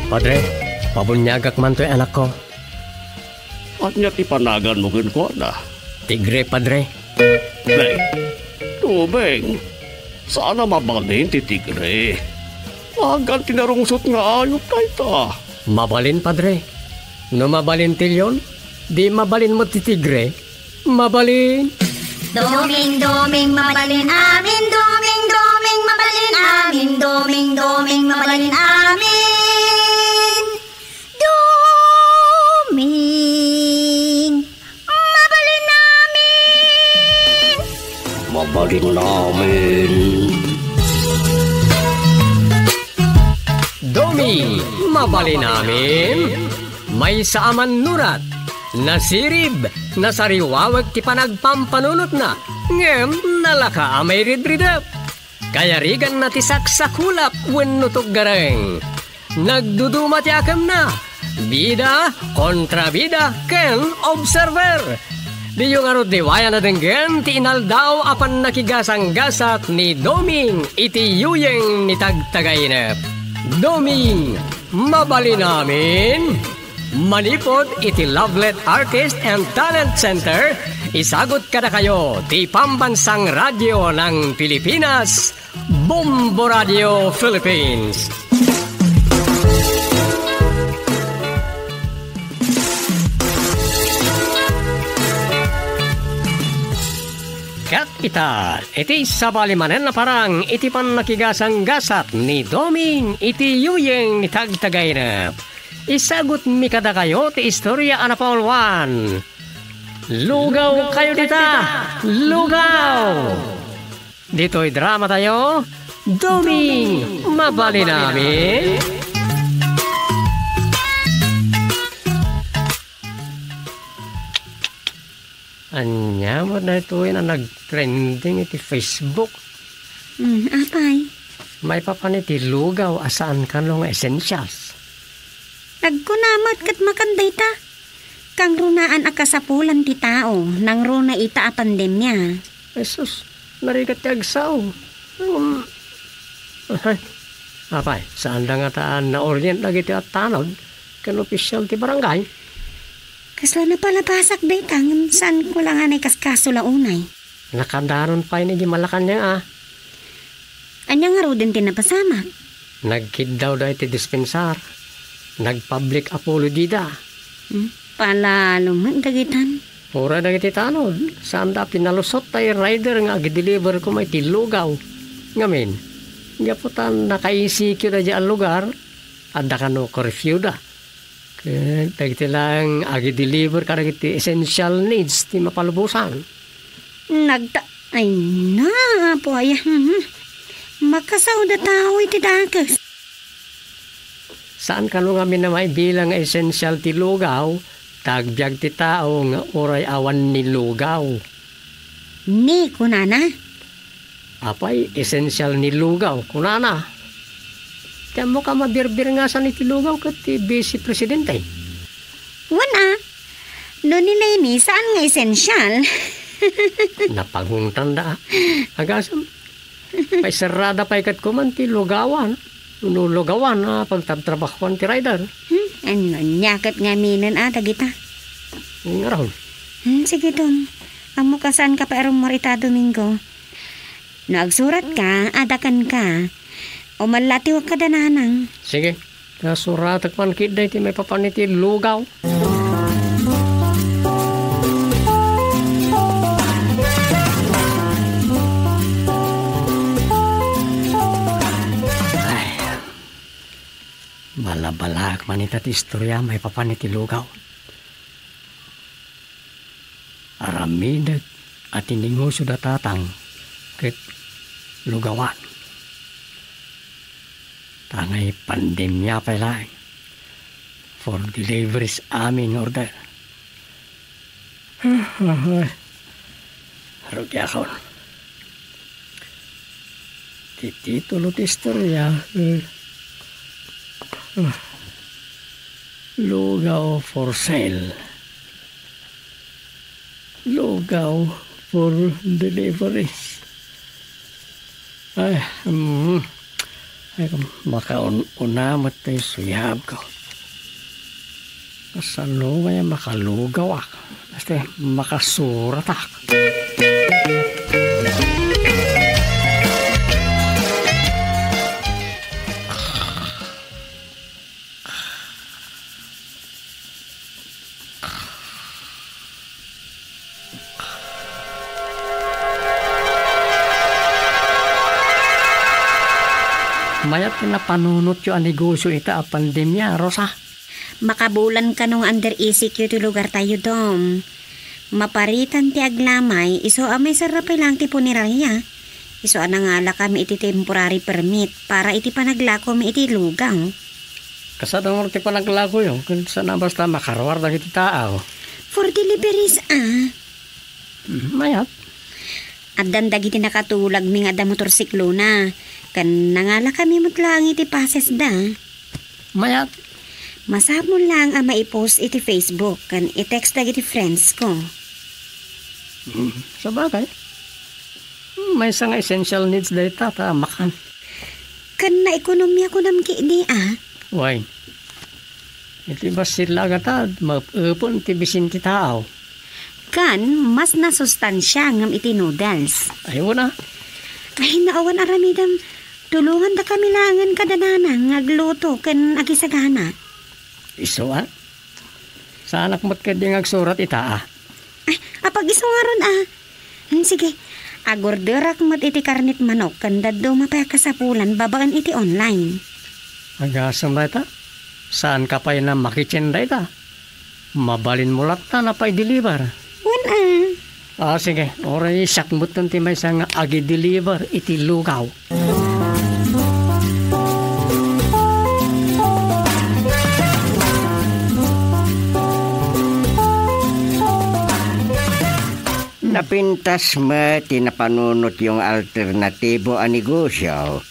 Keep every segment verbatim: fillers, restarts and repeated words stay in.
Padre, pabuniagak man toy anakko. Ania ti panaganmo kenkuana? Tigre, Padre. Nay, Doming, saan a mabalin ti tigre. Nagan ti narungsot nga ayup dayta. Mabalin, Padre. No mabalin ti leon, di mabalin met ti tigre. Mabalin. Doming, Doming, mabalin amin. Doming, Doming, mabalin amin. Doming, Doming, mabalin amin. Doming, mabalin amin. Mabalin amin. Doming, mabalin amin. Maysa a mannurat, nasirib, nasariwawek ti panagpampanunotna, ngem nalaka a mairidridep. Kayariganna ti saksakulap wenno tuggareng. Nagduduma ti akemna. Bida, kontrabida, ken observer. Diyo ngarud liwayan a denggen ti inaldaw a pannakigasanggasat ni Doming iti yuyeng ni Tagtagainep. Doming, mabalin amin. Manipud iti Lovelet Artist and Talent Center, isagut kadakayo ti Pambansang Radyo ng Pilipinas, Bombo Radio Philippines. Ket ita, iti sabali manen a parang iti pannakigasanggasat ni Doming iti yuyeng ni Tagtagainep. Isagutmi kadakayo ti istorya a napauluan. Lugawkayo dita! Lugaw! Ditoy dramatayo, Doming, mabalin amin. Ania met daytoy a nagtrending iti Facebook? Hmm, apay? Maipapan iti lugaw a saan kano nga essentials. Nagkuna met ket makan dayta. Kangrunaan a kasapulan ti tao, nangruna ita a pandemia. Jesus, narigat ti agsao. Um, ahay. Apay, saanda ngata a naorient dagiti attanod ken opisial ti barangay? Kasla napalabasak dayta, ngem saanko la nga naikaskaso la unay. Nakadanon pay ni di Malacañang a. Ania ngaruden ti napasamak? Nagkiddawda iti dispensar. Nag-public apologida. Hmm? Palalo met dagitan. Uray dagiti tanod, saanda a pinalusot tay rider nga agideliver koma iti lugaw. Ngamin, gapu ta naka-E C Q daydiay a lugar, adda kano curfew da. Ket dagiti laeng agideliver kadagiti essential needs ti mapalubosan. Nagta-, ay na, apo aya. Mhm. Makasaoda tao iti dakes. Saan kano ngamin a maibilang nga essential ti lugaw, ta agbiag ti tao nga uray awan ni lugaw. Ni kunana? Apay, essential ni lugaw, kunana. Ti ammok a mabirbirngasan iti lugaw ket ti Vice Presidente. Wen a, no ni Leni, saan nga essential? Napagungtanda, a. Agasem, paiserrada pay ket kuman ti lugawan. No lugawan a pagtabtrabahuan ti rider. Hmm, ania ket ngaminen a dagita? Ngarud. Hmm, sige, Dong. Ammok a saanka pay a rummuar ita a Domingo. No agsuratka, adakanka. Umallatiwak kada nanang. Sige. Ta suratek man ketdi ti maipapan iti lugaw. Ay. Balabalaak man ita ti istorya maipapan iti lugaw. Aramidek a ti negosio da tatang ket lugawan. Tangay pandemia pay laeng. For deliveries amin nga order. Rugiakon. Ti titulo ti istorya, eh, ah, Lugaw for sale. Lugaw for deliveries. Ay, mm. Makaun-una met ti suyabko. Kasano nga makalugawak? Basta makasuratak. Mayat ti napanunotyo a negosio ita a pandemia, Rosa? Makabulan kano nga under E C Q ti lugartayo, Dom. Maparitan ti aglamay, isu a maisarra pay laeng ti punerarya. Isu a nangalakami iti temporary permit para iti panaglakomi iti lugaw. Kasano ti panaglakoyo? Ken saan a basta makaruar dagiti tao. For deliveries, ah. Mm, mayat. Addan dagiti nakatulagmi nga adda motorsiklona. Ken nangalakami met laeng iti passes da. Mayat. Masapul laeng a maipost iti Facebook ken i-text dagiti friends ko. Mm, sabagay. Mm, maysa nga essential needs dayta ta makan. Ken naekonomia kunam ketdi, a? Wen. Iti bassit la a gatad, maep-epen ti bisin ti tao. Ken mas nasustansia ngem iti noodles. Ay, wen a. Ay, no awan aramidem, tulongandakami laengen kada nanang nga agluto ken agisagana. Isu a? Saanak met ketdi nga agsurat ita a? Ay, apag-isu ngarud a. Hmm, sige, agorderak met iti karnit manok ken dadduma pay a kasapulan babaen iti online. Agasem dayta? Saanka pay a makitchen dayta? Mabalinmo latta a paideliver. Wen a. Ah, sige, uray siak metten ti maysa nga agi-deliver iti lugaw. Napintas met ti napanunotyo nga alternatibo a negosio.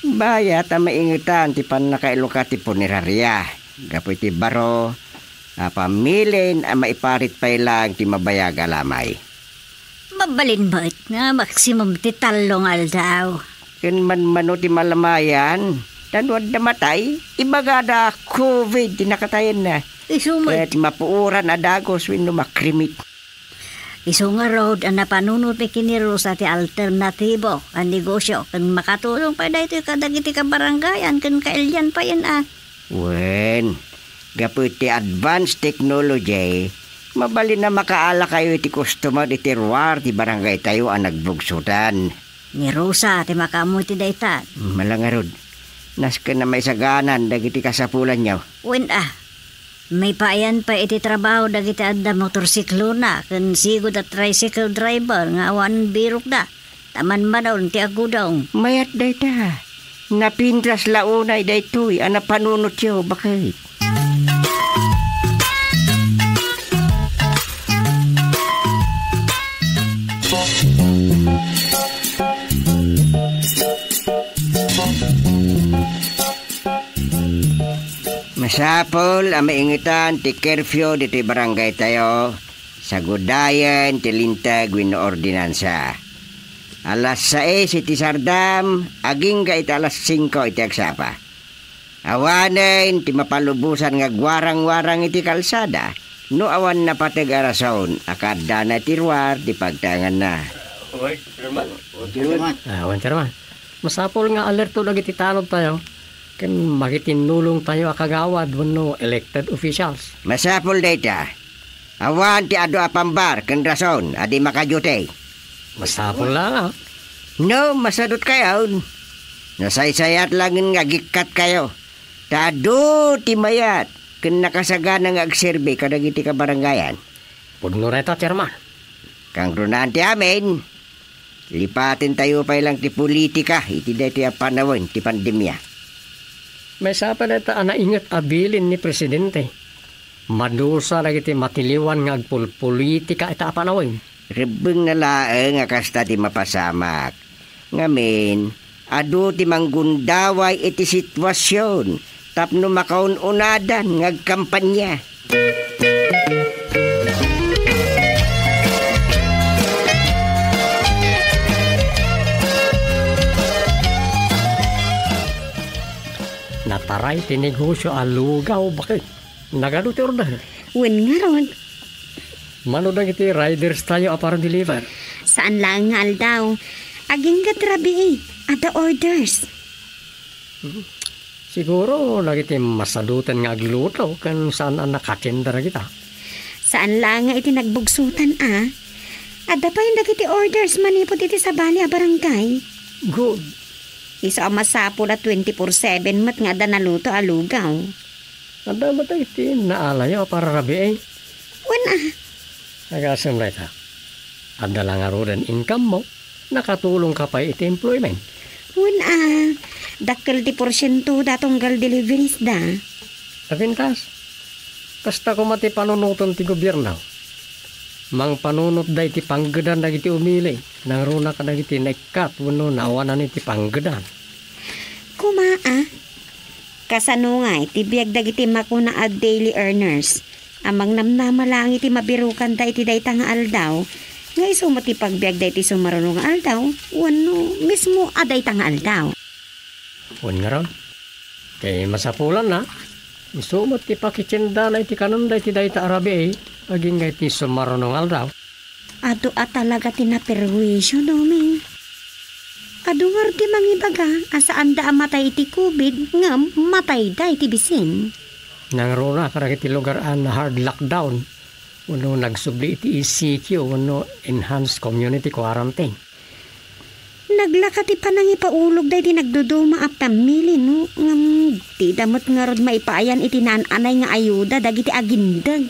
Bayat a maingetan ti pannakailuka ti punerarya gapu iti baro a pamilien a maiparit pay laeng ti mabayag a lamay. Mabalin met nga maksimum ti tallo nga aldaw. Ken manmano ti malamayan, ta no adda matay, ibagada covid ti nakatayenna. Isu met. Ket mapuoran a dagus wenno makrimit. Isu ngarud a napanunotmi ken ni Rosa ti alternatibo a negosio ken makatulong pay daytoy kadagiti kabarangayan ken kailian pay a. Wen, gapu iti advanced technology, mabalin a makaalakayo iti customer iti ruar ti barangaytayo a nagbugsotan. Ni Rosa ti makaammo iti dayta. Mala ngarud, nasken a maisaganan dagiti kasapulanyo. Wen a, maipayan pay iti trabaho dagiti adda motorsiklona ken sigud a tricycle driver nga awan birokda. Ta manmanon ti agudong. Mayat dayta. Napintas la unay daytoy a napanunotyo, baket. Masapul a maingetan ti curfew ditoy barangaytayo. Sagudayen ti linteg wenno ordinansa. Alas sais iti sardam, agingga iti alas singko iti agsapa. Awanen ti mapalubosan nga agwarang-warang iti kalsada no awan napateg a rason a kaaddana iti ruar ti pagtaenganna. Oy, Chairman. Chairman. Ah, wen, Chairman. Masapul nga alerto dagiti tanodtayo ken makitinnulongtayo a kagawad wenno elected officials. Masapul dayta. Awan ti adu a pambar ken rason a di makaduty. Masapul la nga. No, masadutkayon. Nasaysayat laengen nga agikkatkayo. Ta adu ti mayat ken nakasagana nga agserbi kadagiti kabarangayan. Pudno dayta, Chairman. Kangrunaan ti amin. Lipatentayo pay lang ti politika iti daytoy a panawen ti pandemia. Maysa pay dayta a nainget a bilin ni Presidente. Madusa dagiti matiliwan nga agpulpolitika ita a panawen. Rebbengna laeng a kasta ti mapasamak. Ngamin, adu ti manggundaway iti situasion tapno makaun-unadan nga agkampanya. Nataray ti negosio a lugaw, bakit? Nagadu ti order? Wen ngarud. Mano dagiti riders tayo a para deliver? Saan laeng nga aldaw. Agingga ti rabii, adda orders. Hmm. Siguro, dagiti masadutan nga agluto ken saan a nakatienda dagita. Saan laeng nga iti nagbugsutan a. Adda pay dagiti orders manipud iti sabali a barangay. Good. Isu a masapul a twenty-four seven met nga adda naluto a lugaw. Adda met dagiti naalayo a para rabii. Wen a. Agasem dayta. Adda la ngaruden income mo, nakatulong ka pay iti employment. Wen a, dakkel ti porsiento da tunggal deliveries da. Napintas, kasta koma ti panunoten ti gobierno. Mangpanunot da iti panggedan dagiti umili, nangruna kadagiti naikkat wenno naawanan iti panggedan. Koma a, kasano nga iti biag dagiti makuna a daily earners? Amangnamnama laeng iti mabirokanda iti dayta nga aldaw, nga isu met ti pagbiagda iti sumaruno nga aldaw, wenno mismo a dayta nga aldaw. Wen ngarud, ti masapulanna, isu met ti pakitiendana iti kanenda iti dayta a rabii, agingga iti sumaruno nga aldaw. Adu a talaga ti naperwisio, Doming. Adu ngarud ti mangibaga a saanda a matay iti covid ngem matayda iti bisin. Nangruna kadagiti lugar a na-hard lockdown wenno nagsubli iti E C Q wenno Enhanced Community Quarantine. Naglaka ti panangipaulog daydi nagduduma a pamili, no? Ngem dida met ngarud maipaayan iti naan-anay nga ayuda dagiti agindeg.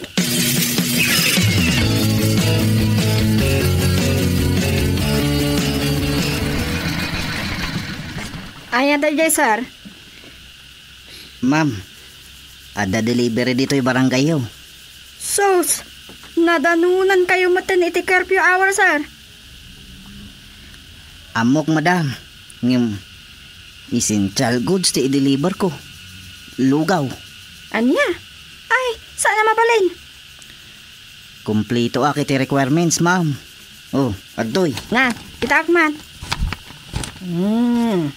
Ania daydiay, sir? Ma'am, adda delivery ditoy barangayyo. Sus! Nadanonankayo metten iti curfew hour, sir. Ammok, madam. Ngem, essential goods ti i-deliver ko. Lugaw. Ania? Ay, saan a mabalin? Kumpletoak iti requirements, ma'am. Oh, adtoy. Na, kitaak man. Hmm.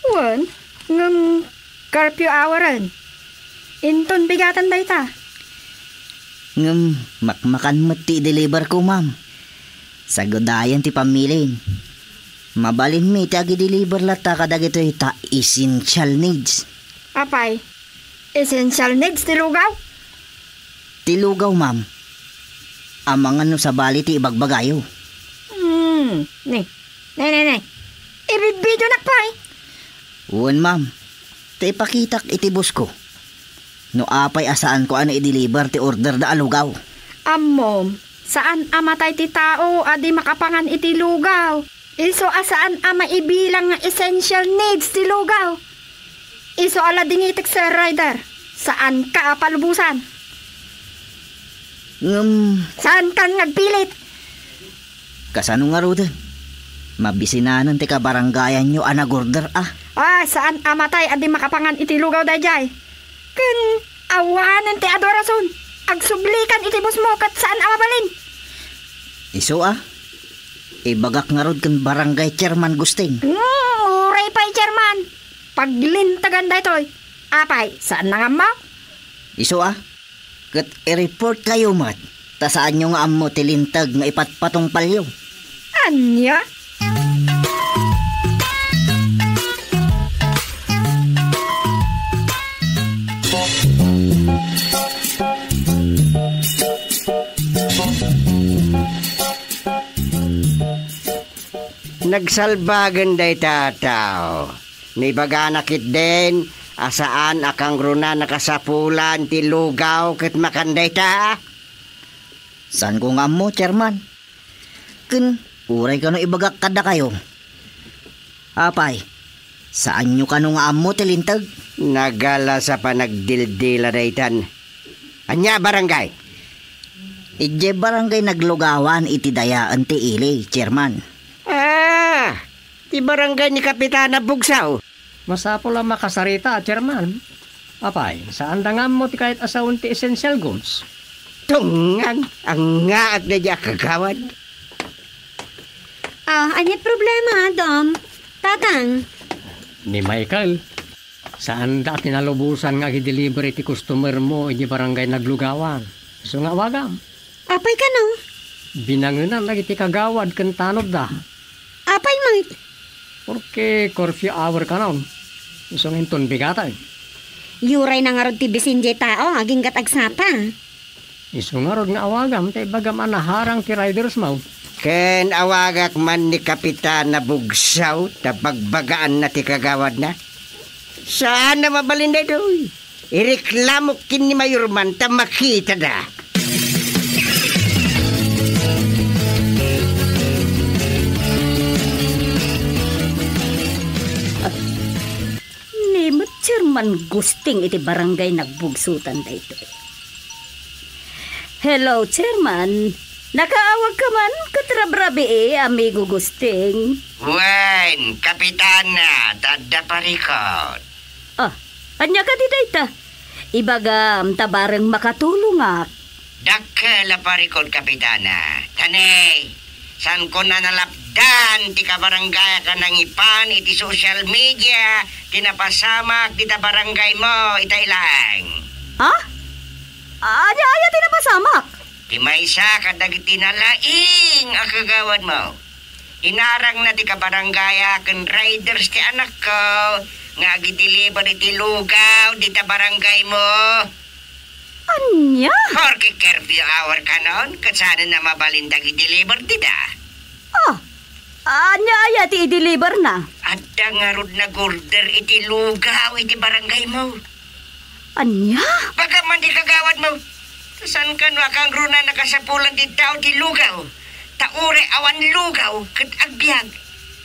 Wen, ngem curfew hour-en. Inton bigatan dayta. Ngem makmakan met ti i-deliver ko, ma'am. Sagudayen ti pamilin. Mabalinmi ti agi-deliver latta kadagitoy ta essential needs. Apay, essential needs ti lugaw? Ti lugaw, ma'am. Amangan no sabali ti ibagbagayo. Hmm, ne. Ne, ne, ne. Ibidbideonak pay. Wen, ma'am. Ta ipakitak iti boss ko. No apay a saanko a naideliver ti order da a lugaw. Ammom, saan a matay ti tao a di makapangan iti lugaw. Isu a saan a maibilang nga essential needs ti lugaw. Isu a ladingitek, Sir Rider. Saanka a palubosan. Ngem, saankan nga agpilit. Kasano ngaruden? Mabisinanen ti kabarangayanyo a nagorder a. Ah, saan a matay a di makapangan iti lugaw daydiay. Ken awanen ti adu a rason. Agsublikan iti boss mo ket saan a mabalin. Isu a. Ibagak ngarud ken barangay chairman Gusting. Hmm, uray pay chairman. Paglintegan daytoy. Apay, saan nga ammo? Isu a. Ket i-report kayo met, ta saanyo nga ammo ti linteg nga ipatpatungpalyo. Ania? Nagsalbagen dayta a tao. Naibagana ketdin a saan a kangruna nakasapulan ti lugaw ket makan dayta. Saanko nga ammo, Chairman. Ken uray kano ibagak kadakayo. Apay, saanyo kano nga ammo ti linteg? Nagalas a panagdildila daytan. Ania a barangay? Idiay barangay Naglugawan iti Dayaen ti Ili, Chairman. Ah, ti barangay ni Kapitana Bugsaw. Masapul a makasarita, Chairman. Apay, saanda nga ammo ti kayat a sawen ti essential goods? Tungngan, angngaak daydiay a kagawad. Ah, ania ti problema, Dom? Tatang? Ni Michael. Saanda a tinalubosan nga agideliver iti customer mo iti barangay Naglugawan. Isu nga awagam. Apay kano? Binangenan dagiti kagawad ken tanodda. Apay met? Porke curfew hour kanon. Isu nga inton bigaten. Uray na ngarud ti bisin diay tao nga aginggat agsapa. Isu ngarud nga awagam ta ibagam a naharang ti riders mo. Ken awagak man ni Kapitana Bugsaw ta bagbagaanna ti kagawadna. Saan a mabalin daytoy. Ireklamok ken ni Mayor man ta makitada. Ni met Chairman Gusting iti barangay Nagbugsutan daytoy. Hello, Chairman. Nakaawag ka man ket rabrabii, amigo Gusting. Wen, Kapitana, ta adda parikut. Ah, ania kadi dayta? Ibagam ta bareng makatulongak. Dakkel a parikut, Kapitana. Ta ne, saanko a nalapdan ti kabarangayak a nangipan iti social media ti napasamak dita barangay mo ita ilang. Ha? Ania aya ti napasamak? Ti maysa kadagiti nalaing a kagawad mo. Inarangna ti kabarangayak ken riders ti anakko nga agideliver iti lugaw dita barangay mo. Ania? Porke curfew hour kanon, ket saan a mabalin dagiti deliver dita. Ah, ania aya ti ideliverna? Adda ngarud nag-order iti lugaw iti barangay mo. Ania? Bagaman ti kagawad mo. Saan kano a kangruna nakasapulan ti tao ti lugaw? Ta uray awan lugaw ket agbiag.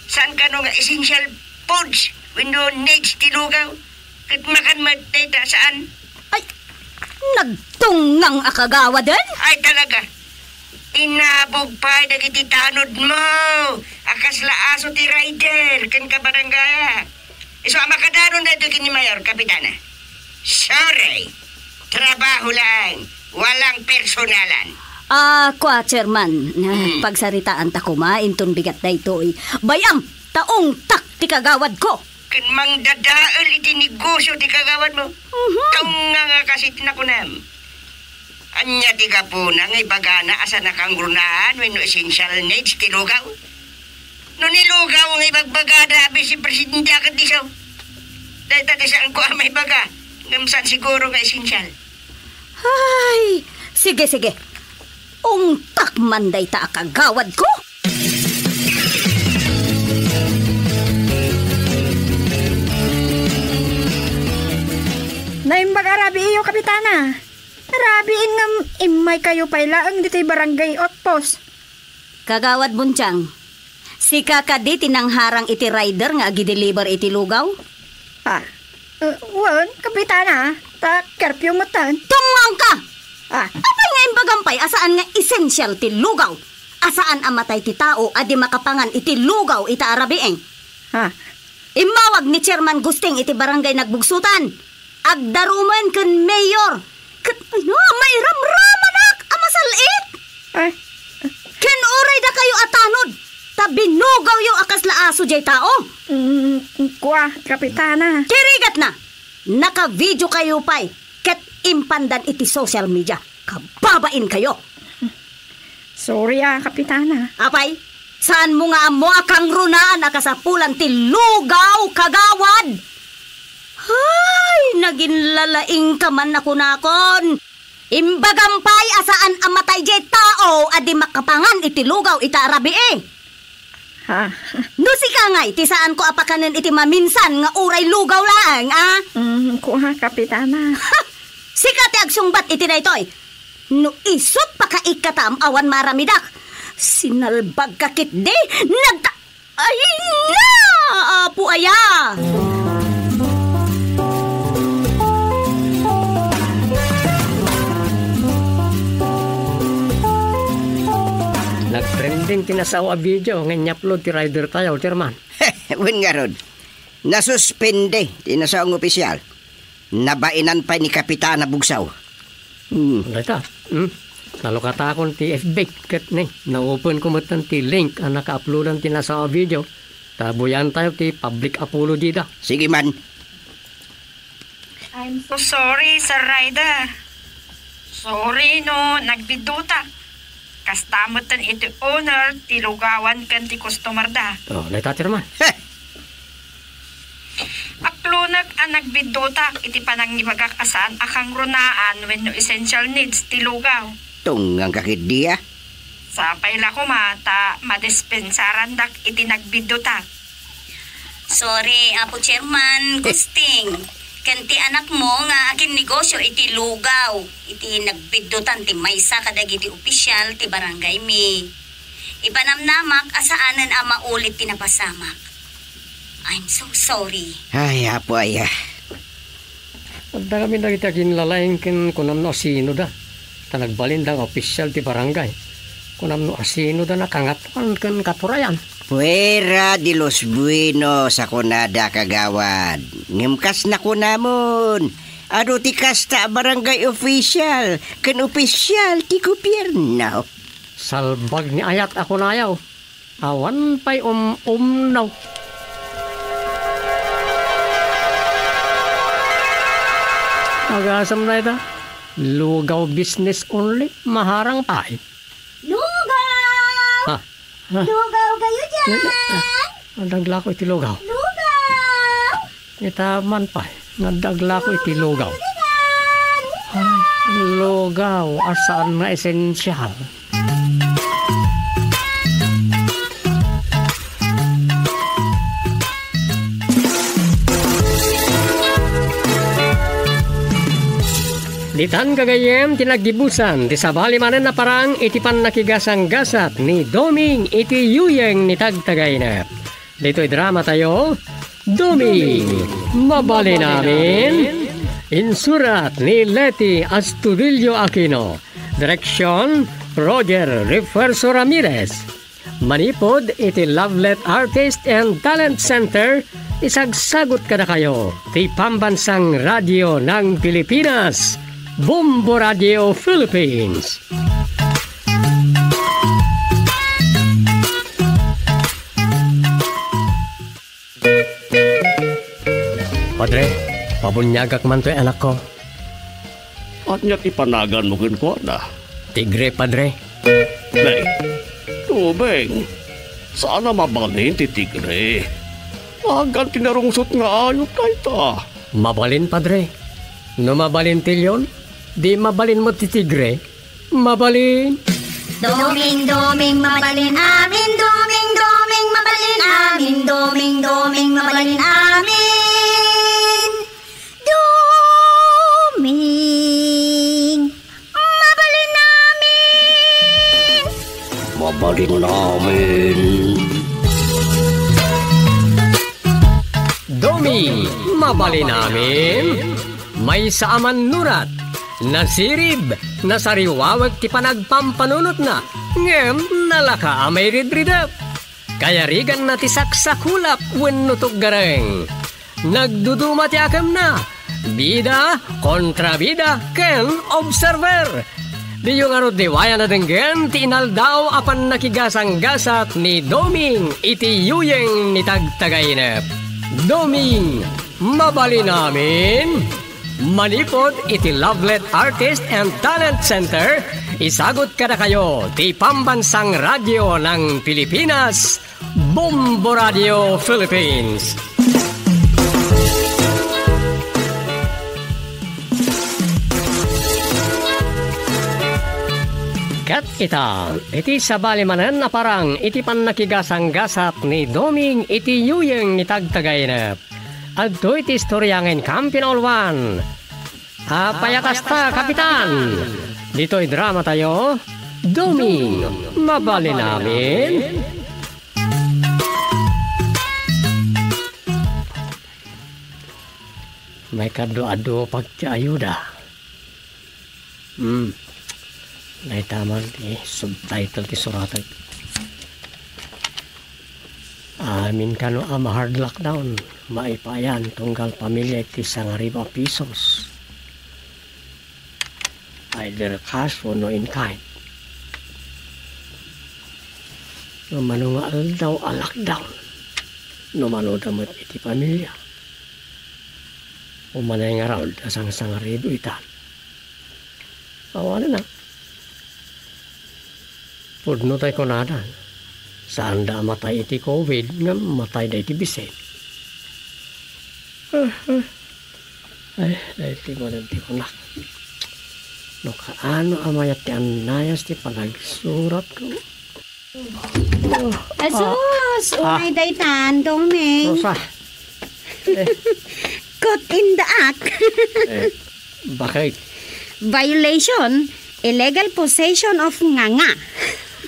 Saan kano nga essential foods wenno needs ti lugaw? Ket makan met dayta, saan? Ay, nagtungngang a kagawaden? Ay, talaga. Inabog pay dagiti tanod mo a kasla aso ti rider ken kabarangayak. Isu a makadanon daytoy ken ni Mayor, Kapitana. Sorry. Trabaho lang. Walang personalan. Ah, kua, Chairman. Hmm. Pagsaritaan ta koma inton bigat daytoy. Bay-am, ta ungtak ti kagawad ko. Ken mangdadael iti negosyo ti kagawad mo. Mhm. Tungngang a kas iti nakunam. Ania ti gapuna nga ibagana a saan a kangrunaan wenno essential needs ti lugaw? No ni lugaw nga ibagbagada a Vice Presidente a ket isu. Dayta ti saanko a maibaga, ngem saan siguro nga essential. Ay, sige, sige. Ungtak man dayta a kagawad ko. Naimbag a rabii, Kapitana. Rabiin ngem immaykayo pay laeng ditoy barangay outpost. Kagawad Buntiang, sika kadi ti nangharang iti rider nga agideliver iti lugaw? Ah, eh, wen, Kapitana, ta curfew metten. Tungngang ka! Ah. Apay nga imbagam pay a saan nga essential ti lugaw? A saan a matay ti tao a di makapangan iti lugaw ita a rabii? Ah. Immawag ni Chairman Gusting iti barangay Nagbugsutan. Agdarumen ken mayor. Ket, ano, mairamramanak a masal-it. Ay. Ken uray dakayo a tanod, ta binugawyo a kasla aso diay tao. Mm, kua, Kapitana. Ti rigatna, naka-video kayo pay, ket impandan iti social media. Kababain kayo. Sorry, ah, Kapitana. Apay, saan mo nga ammo a kangrunaan a kasapulan ti lugaw, kagawad? Ay, naginlalaing ka man a kunakon. Imbagam pay a saan a matay diay tao a di makapangan iti lugaw ita a rabii. Ha? No sika ngay, ti saanko a pakanen iti maminsan nga uray lugaw laeng, a? Mm, kua, Kapitana. Ha! Sika ti agsungbat iti daytoy. No isut pakaikkatam awan maramidak. Sinalbag ka ketdi, nagta-, ay na! Apo aya! Nagtrending ti nasao a video nga inyapload ti rider tayo, Chairman. Wen ngarud, nasuspende ti nasao nga opisyal. Nabainan pay ni Kapitana Bugsaw. Hmm. Dayta, hmm. Nalukatakon ti F B ket ni, na-open ko metten ti link a naka-uploadan ti nasao a video. Ta buyaentayo ti public apology da. Sige man. I'm so sorry, Sir Ryder. Sorry no nagbiddutak. Kasta metten iti owner ti lugawan ken ti customer da. Oh, dayta ti man. Heh! Aklonek a nagbiddutak iti panangibagak a saan a kangrunaan wenno essential needs ti lugaw. Tungnganka ketdi, a? Sapay la koma ta madispensarandak iti nagbiddutak. Sorry, Apo Chairman, eh, Gusting. Ken ti anakmo nga aginnegosyo iti lugaw, iti nagbiddutan ti maysa kadagiti opisyal ti barangay mi. Ipanamnamak a saanen a maulit ti napasamak. I'm so sorry. Ay, apo aya. Adda ngamin dagiti aginlalaing ken kunamno a sinoda. Ta nagbalinda nga opisyal ti barangay. Kunamno a sinoda nakangatoan ken katurayan. Fuera de los buenos a kunada, kagawad. Ngem kas nakunamon, adu ti kasta a barangay official ken opisyal ti gobierno. Salbag ni ayat a kunayo. Awan pay um-umno. Agasam dayta. Lugaw business only. Maharang pay. Lugaw! Ha? Ha? Lugaw kayo dyan! Adda aglako iti lugaw. Lugaw! Ita man pay, nga adda aglako iti lugaw. Ay, lugaw, a saan nga esensial. Ditan gagayyem ti naggibusan ti sabali manen a parang iti pannakigasanggasat ni Doming iti yuyeng ni Tagtagainep. Ditoy dramatayo, Doming, Mabalin Amin. Insurat ni Leti Astudillo Aquino. Direksyon, Roger Refuerzo Ramirez. Manipud iti Lovelet Artist and Talent Center, isagsagut kadakayo ti Pambansang Radio ng Pilipinas, Bombo Radio Philippines. Padre, pabuniagak man toy anakko. Ania ti panaganmo kenkuana? Tigre, Padre. Nay, Doming, saan a mabalin ti tigre. Agan ti narungsot nga ayup dayta. Mabalin, Padre. No mabalin ti leon, di mabalin met ti tigre. Mabalin. Doming, Doming, mabalin amin. Doming, Doming, mabalin amin. Doming, Doming, mabalin amin. Doming, mabalin amin. Mabalin amin. Doming, mabalin amin. Maysa a mannurat, nasirib, nasariwawek ti panagpampanunotna, ngem nalaka a mairidridep. Kayariganna ti saksakulap wenno tuggareng. Nagduduma ti akemna. Bida, kontrabida, ken observer. Diyo ngarud liwayan a denggen ti inaldaw a pannakigasanggasat ni Doming iti yuyeng ni Tagtagainep. Doming, mabalin amin. Manipud iti Lovelet Artist and Talent Center, isagut kadakayo ti Pambansang Radio ng Pilipinas, Bombo Radio Philippines. Ket ita, iti sabali manen a parang iti pannakigasanggasat ni Doming iti yuyeng ni Tagtagainep. Adtoy ti istorya nga inkaam pinauluan. Apay a kasta, Kapitan? Ditoy dramatayo, Doming, mabalin amin. Maikadua-dua pay ti ayuda. Hmm. Dayta man ti subtitle ti suratek. Amin kano a ma-hard lockdown, maipayan tunggal pamilia iti sangaribu a pesos. Either cash wenno in kind. No mano nga aldaw a lockdown, no mano da met iti pamilia. Umanay ngarud a sangsangarido ita. Awanen a. Pudno tay kunada. Saanda a matay iti covid ngem matayda iti bisin. Ah, ah. Ay, daytoy manen ti kunak. No kaano a mayat ti annayas ti panagsuratko. Asus, ah, unay daytan, Doming. Rosa. Eh. Caught in the act. Eh, bakit? Violation, illegal possession of nganga.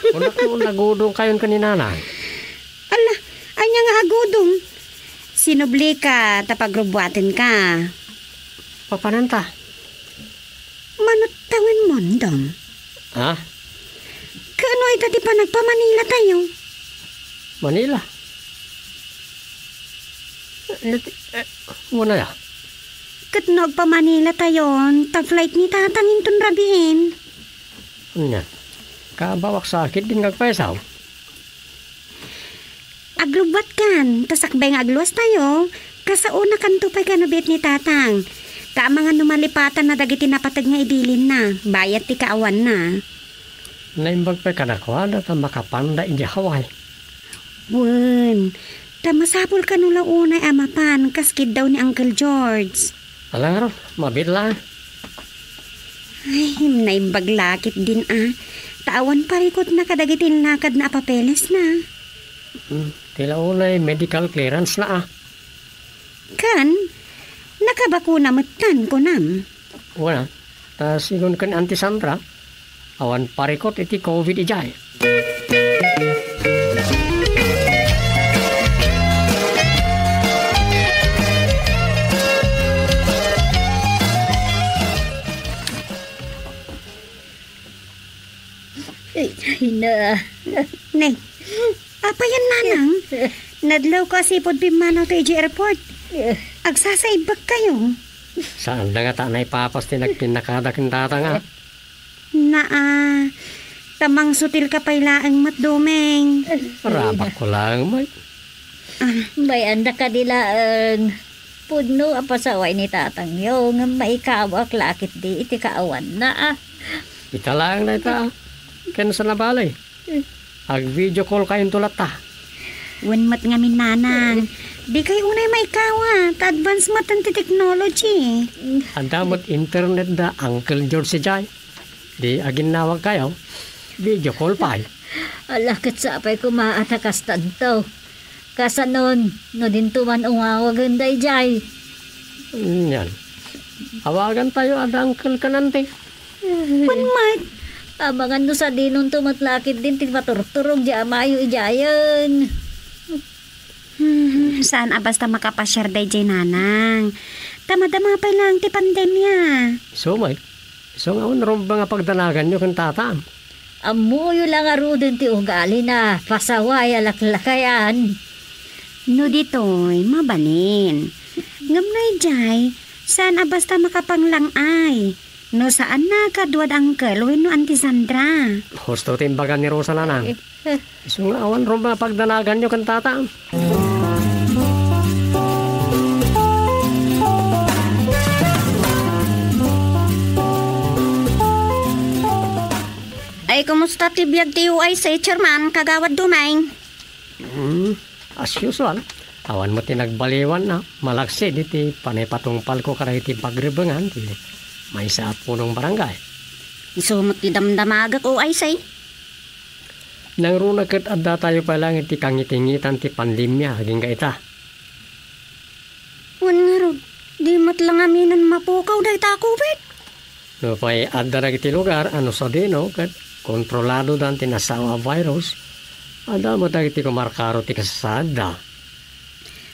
Kunak no nagudong kayon ken ni Nanang. Ala, ania nga agudong? Sinublika ta pagrubbuatenka. Papananta? Manut tawen mondong. Ha? Kaano ita ti panagpamanila tayo? Manila? Nati-, eh, wala ya. Ket no agpamanila tayon, ta flight ni Tatang inton rabiin. Anya? Kabaw aksakit din ngagpaisaw. Aglubbuatkan, ta sakbay nga agluas tayo, kasaonakanto pay kano biit ni Tatang. Ta amangan no malipatanna dagiti napateg nga idilinna, bayat ti kaawanna. Naimbag pay kadakuada ta makapanda idiay Hawaii. Wen, ta masapul kano la unay a mapan kas kiddaw ni Uncle George. Ala ngarud, mabiit laeng. Ay, naimbag la ketdin a. Ta awan parikutna kadagiti innakadna a papelesna. Hmm, ti la unay medical clearance na a. Ken, nakabakuna metten, kunam. Wala. Ta sigun ken Auntie Sandra, awan parikut iti covid idiay. Ay, na. Ne, apay yan, Nanang? Nadlaw ka sipud pimmanaw ta idiay airport. Agsasaibbag kayo. Saan da nga ta naipapas ti nagpinnakada ken Tatang a? Naa, ta mangsutil ka pay laeng met, Doming. Rabak ko laeng, may. Ah. May anda kadi laeng. Pudno a pasaway ni Tatangyo, ngem maikawak la ketdi iti kaawanna a. Ita laeng dayta, ken saan a bale. Ag-video call kayonto latta. Wen met ngamin, Nanang. Dikay unay maikawa, ta advance met ti technology. Adda met internet da Uncle George idiay. Di aginnawag kayo, video call pay. Ala, ket sapay koma a ta kastanto. Kasanon, no dinto man ungawagen daydiay. Anian. Awagan tayo a da Uncle ken Auntie. Wen met. Amangan no sadinonto met la ketdin ti maturturog di amayo idiayen. Hmm, saan a basta makapasiar daydiay, Nanang. Ta madama pay laeng ti pandemia. Isu met. Isu nga awan rumbeng a pagdanaganyo ken Tatang. Ammoyo la ngaruden ti ugalina, pasaway a laklakayan. No ditoy, mabalin. Ngem no idiay, saan a basta makapanglang-ay. No saanna, kaduad Uncle wenno Auntie Sandra. Husto ti imbaga ni Rosa, Nanang. Isu nga awan rumbeng a pagdanaganyo ken Tatang. Ay, kumusta ti biag ti U I C, Chairman, Kagawad Dumeng? Hmm, as usual, awan met ti nagbaliwan a malaksid iti panangipatungpalko kadagiti pagribengan ti maysa a punong barangay. Isu met ti damdamagek, U I C. Nangruna ket adda tayo pay laeng iti kangitingitan ti pandemia agingga ita. Wen ngarud, di met la ngaminen mapukaw dayta a covid. Nupay adda dagiti lugar a no sadino ket kontroladodan ti nasao a virus, adda met dagiti kumarkaro ti kasasaadda.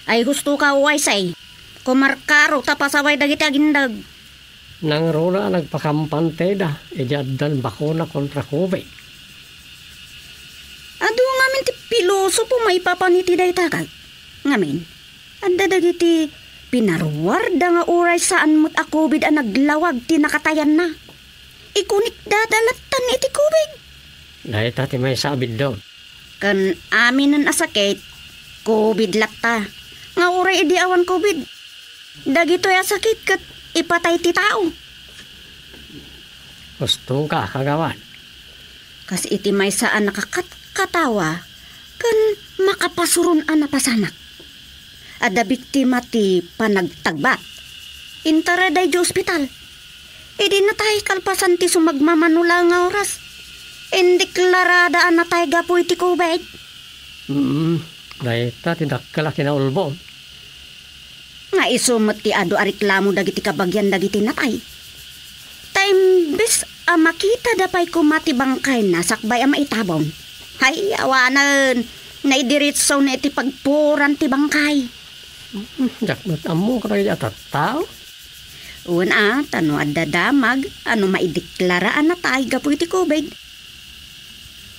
Ay, husto ka, U I C. Kumarkaro ta pasaway dagiti agindeg. Nangruna a nagpakampanteda idi addan bakuna kontra covid. Adu ngamin ti pilosopo maipapan iti dayta kay. Ngamin, adda dagiti pinaruarda nga uray saan met a covid a naglawag ti nakatayanna. Ikunikdada lattan iti covid. Dayta ti maysa a biddut. Ken aminen a sakit, covid latta. Nga uray idi awan covid, Dagitoy a sakit ket ipatay ti tao. Ustonka, kagawad. Kas iti maysa a nakakatkatawa ken makapasuron a napasamak. Adda biktima ti panagtagbat. Intaray daydi ospital. Idi natay kalpasan ti sumagmamano laeng nga oras, indeklarada a natay gapu iti covid. Mm, dayta ti dakkel a kinaulbod. Nga isu met ti adu a reklamo dagiti kabagian dagiti natay. Ta imbes a makitada pay koma ti bangkayna sakbay a maitabon. Hay, awanen, naidiretsona iti pagpuran ti bangkay. Mm, diak met ammo kadagiti a tattao. Wen a, ta no adda damag a no maideklara a natay gapu iti covid,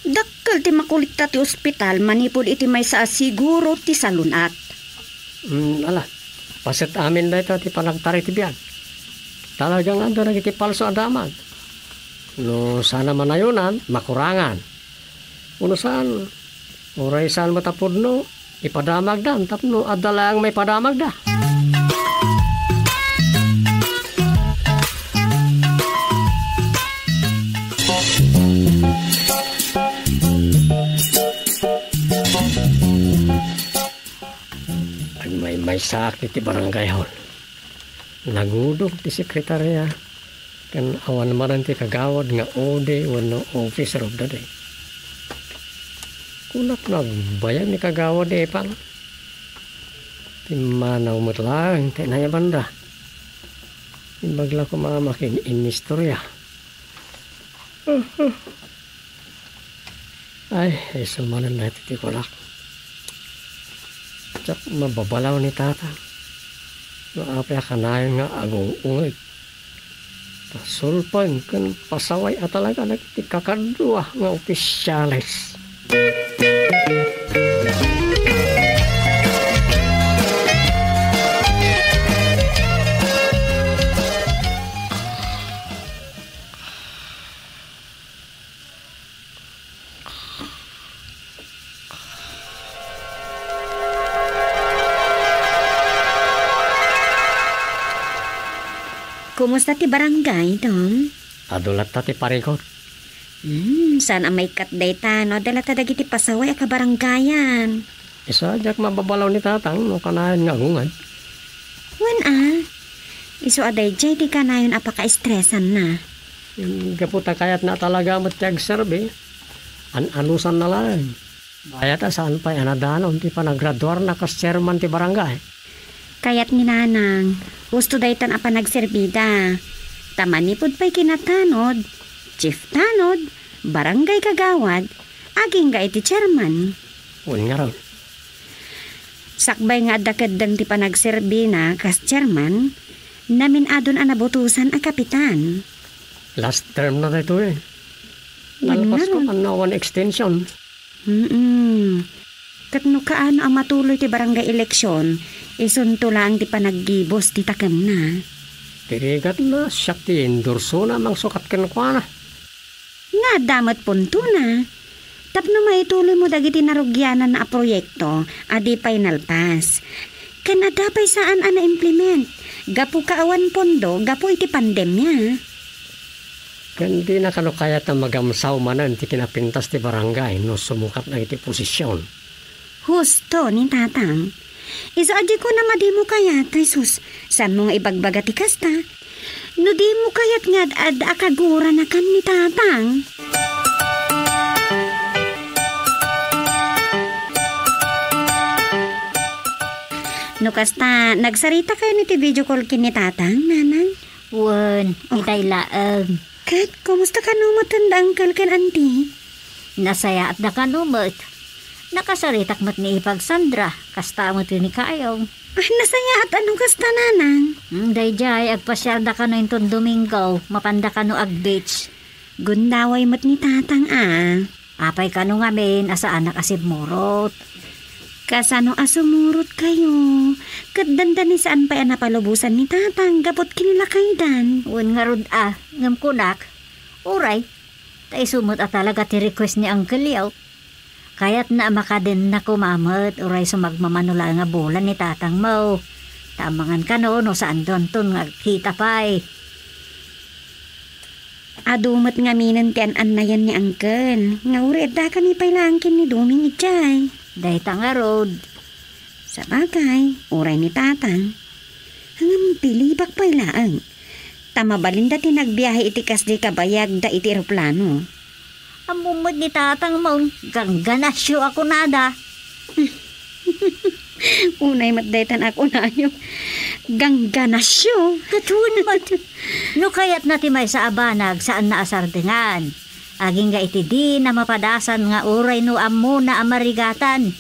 dakkel ti makulikta ti ospital manipud iti maysa a siguro ti salun-at. Mm, ala, paset amin dayta ti panagtaray ti biag. Talaga nga adda dagiti palso a damag. No saan a manayonan, makurangan. Wenno saan, uray saan met a pudno, ipadamagdan tapno adda laeng maipadamagda. Agmaymaysaak iti barangay hall. Nagudog ti sekretaria, ken awan manen ti kagawad nga O D wenno officer of the day. Kunak no agbayag ni Kagawad Epang. Pimmanaw met laeng ti nayabanda. Imbag la koma a makin-inistorya. Ay, isu manen daytoy ti kunak. Diak mababalaw ni Tatang no apay a kanayon nga agung-ungeg. Pasulpeng ken pasaway a talaga dagiti kakadua nga opisyales. Kumusta ti barangay, Dong? Adu latta ti parikut. Hmm, saan a maikkat dayta, no? Adda latta dagiti pasaway a kabarangayan. Isu a diak mababalaw ni Tatang no kanayon nga agungad. Wen a, isu a daydiay ti kanayon a pakaestresanna. Hmm, gapu ta kayatna a talaga met ti agserbi, an-anusanna laeng. Bayat a saan pay a nadanon ti panagraduarna kas chairman ti barangay. Kayat ni Nanang, husto daytan a panagserbida. Ta manipud pay kinatanod, chief tanod, barangay kagawad, agingga iti chairman. Wen ngarud. Sakbay nga adda keddeng ti panagserbina kas chairman, namin-adon a nabutosan a kapitan. Last term na daytoy. Wen ngarud. Nalpas ko kan no awan extension. Mm. Ket no kaano a matuloy ti barangay eleksyon, isunto laeng ti panaggibus ti takemna. Ti rigatna, siak ti endorsona a mangsukat kenkuana. Nga adda met puntona. Tapno maituloymo dagiti narugiananna a proyekto a di pay nalpas. Ken adda pay saan a na-implement gapu ta awan pondo gapu iti pandemia. Ken dina kano kayat a magamsaw manen ti kinapintas ti barangay no sumukat dagiti posisyon. Husto ni Tatang. Isu a di kuna madi mo kayat, Jesus. Saan mo nga ibagbaga ti kasta? No di mo kayat nga ad-ad a kaguranakan ni Tatang. No kasta, nagsarita kayo ni ti video call ken ni Tatang, Nanang? Wen, itay laeng. Ket, kumusta kano met da uncle ken auntie? Nasayaat da kano met. Nakasaritak met ni Ipag Sandra, kasta met ni Kayong. Ah, nasayaat ano kasta, Nanang? Hmm, daydiay, agpasiar da kano inton Domingo, mapan da kano ag-beach. Gundaway met ni Tatang, a. Apay kano ngamin a saanak a simmurot? Kasano a sumurot kayo? Ket dandani saan pay a napalubosan ni Tatang gapu ta kinilakaydan. Wen ngarud a, ngem kunak, uray, ta isu met a talaga ti request ni Uncle Leo. Kayatna a makadenna koma met uray sumagmamano laeng a bulan ni Tatang mo. Amangan kano no saandon ton nga agkita pay. Adu met ngaminen ti an-annayan ni Angkel, nga uray addakami pay laeng ken ni Doming idiay. Dayta ngarud. Sabagay, uray ni Tatang. Ngem bilibak pay laeng. Ta mabalinda ti nagbiahe iti kasdi kabayagda iti eroplano. Ammom met ni Tatang mo, gangganasyo a kunada. Unay met daytan a kunayo. Gangganasyo. Ket wen met, no kayatna ti maysa a banag, saanna a sardengan. Agingga iti dina mapadasan nga uray no ammona a marigatan.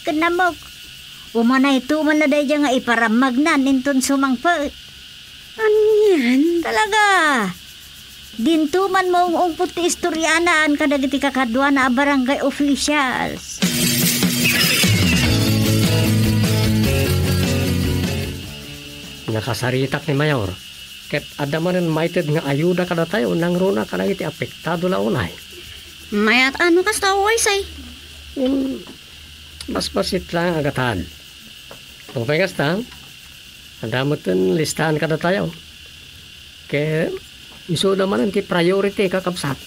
Ket nammok, umanayto man na daydiay nga iparammagnan inton sumangpet. Anian? Talaga! Dinto man maung-ungpot ti istoriana kadagiti kakaduana a barangay officials. Nakasaritak ni Mayor, ket adda manen maited nga ayuda kadatayo nangruna kadagiti apektado la unay. Mayat a no kasta, Uwaysay? Hmm, basbasit laeng a gatad. Nupay kasta, adda metten listahan kadatayo. Ket isuda manen ti priority, kakabsat.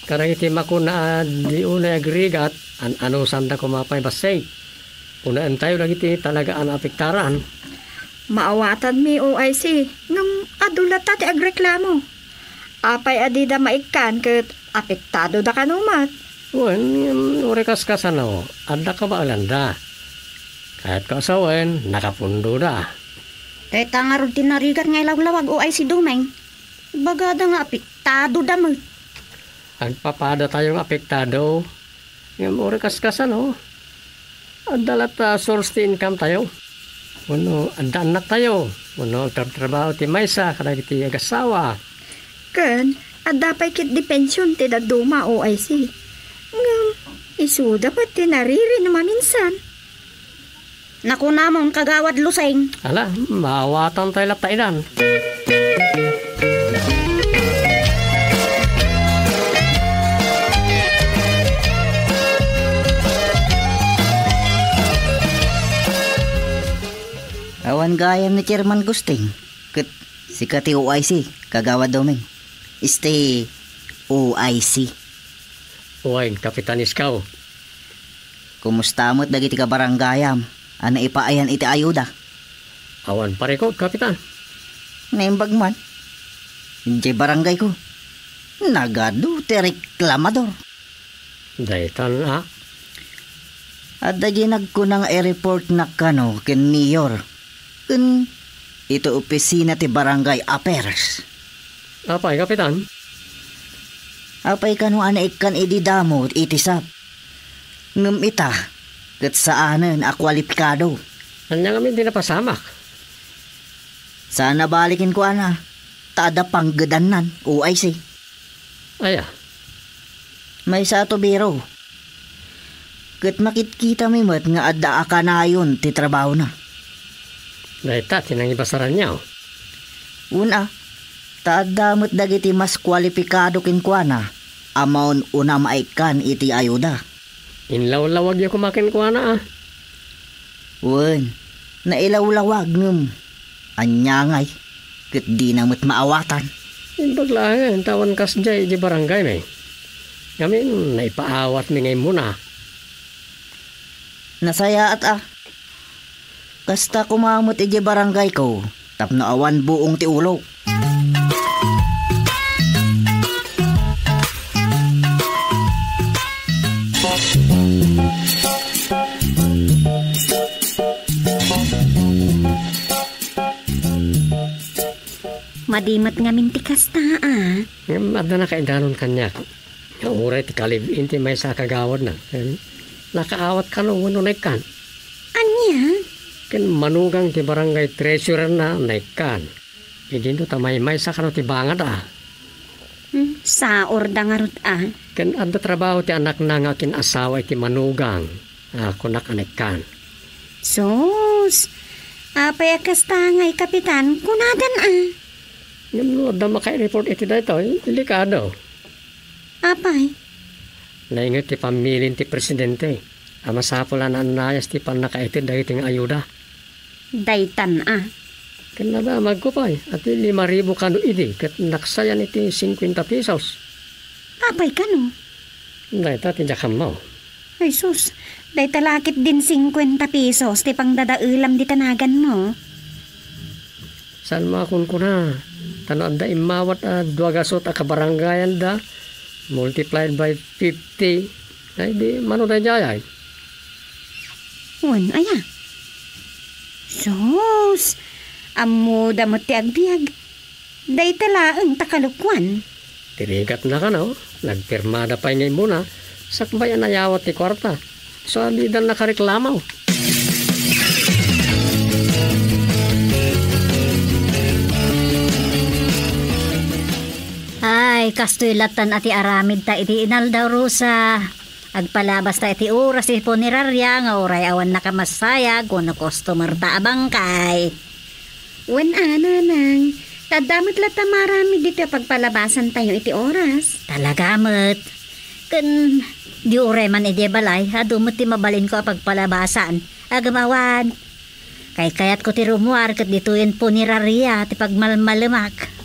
Kadagiti makuna a di unay agrigat, an-anusanda koma pay bassit. Unaentayo dagiti talaga a naapektaran. Maawatanmi, O I C, ngem adu latta ti agreklamo. Apay a dida maikkan ket apektado da kano met? Wen, ngem uray kaskasano, adda kabaelanda. Kayatko a sawen, nakapundoda. Dayta ngarud ti narigat nga ilawlawag, O I C Doming. Bagada nga apektado da met. Agpapadatayo nga apektado. Ngem uray kaskasano, adda latta source ti income tayo. Wenno adda annak tayo. Wenno agtrabtrabaho ti maysa kadagiti agassawa. Ken adda pay ketdi pension ti dadduma, O I C. Ngem isuda met ti nariri no maminsan. Nakunamon, Kagawad Lusing. Ala, maawatan tayo latta idan. Awan gayam ni Chairman Gusting, ket sika ti O I C, Kagawad Doming. Isti O I C. Wen, Kapitan Iskaw. Kumusta met dagiti kabaranggayam a naipaayan iti ayuda? Awan parikut, Kapitan. Naimbag man. Idiay barangayko, nagadu ti reklamador. Daytan a? Adda diay nagkuna nga i-reportnak kano ken mayor, ken iti opisina ti barangay affairs. Apay, Kapitan? Apay kano a naikkan idi damo iti sap? Ngem ita, ket saanen a kualipikado. Ania ngamin ti napasamak? Saan a bali kenkuana, ta adda panggedannan, O I C. Aya? Maysa a tubero. Ket makitkitami met nga adda a kanayon ti trabahona. Dayta ti nangibasaranyo. Wen a, ta adda met dagiti mas kualipikado kenkuana a maun-una maikkan iti ayuda. Inlawlawagyo koma kenkuana a? Wen, nailawlawag ngem ania ngay, ket dina met maawatan. Imbag laengen ta awan kasdiay idiay barangaymi. Ngamin, naipaawatmi nga immuna. Nasayaat a. Kasta koma met idiay barangayko tapno awan buong ti ulok. Madi met ngamin ti kasta a. Ngem adda nakaidanon kaniak nga uray ti ka-live-in ti maysa a kagawadna, ken nakaawat kano wenno naikkan. Ania? Ken manugang ti barangay treasurerna naikkan. Idinto ta maymaysa kano ti bangad a. Hmm, saor da ngarud a. Ken adda trabaho ti anakna nga akin-asawa iti manugang a kunak a naikkan. Sus! Apay a kasta ngay, Kapitan? Kunadan a. Ngem no adda makaireport iti daytoy, delikado. Apay? Nainget ti pammilin ti presidente a masapul a naannayas ti pannakaited dagiti nga ayuda. Daytan a. Ken nadamagko pay, ati lima ribu kano idi ket naksayan iti singkuenta pesos. Apay kano? Dayta ti diak ammo. Ay sus, dayta la ket din singkuenta pesos ti pangdadaelam dita naganmo. Saan mo a kunkuna? Ta no adda immawat a dua gasut a kabarangayanda, multiplied by fifty, ay di mano daydiay. Wen, aya? Sus! Ammoda met ti agbiag. Dayta laeng ta kalukuan. Ti rigatna kano, nagpirmada pay nga immuna, sakbay a nayawat ti kuarta. So, a didan nakareklamo. Ay, kastoy lattan a ti aramidta iti inaldaw, Rosa. Agpalabasta iti oras ti punerarya nga uray awan nakamasayag wenno customer-ta a bangkay. Wen a, nanang, ta adda met latta maramid ditoy a pagpalabasantayo iti oras. Talaga met. Ken di uray man idiay balay, adu met ti mabalinko a pagpalabasan. Agem awan. Kaykayatko ti rummuar ket ditoyen punerarya ti pagmalmalemak.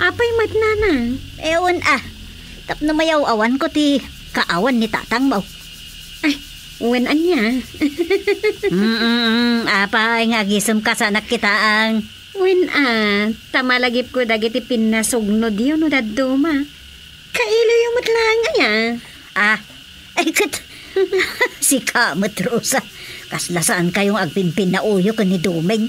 Apay met, nanang? Ewan a. Tapno mayaw-awanko ti kaawan ni tatangmo. Ay, wen ania? Mm, apay nga agisemka sa nakitaang? Wen a, ta malagipko dagiti pinnasugnodyo no dadduma. Kailoyo met laeng aya? Ah, ay ket, sika met, Rosa. Kasla saankayo nga agpinpinnauyo ken ni Doming.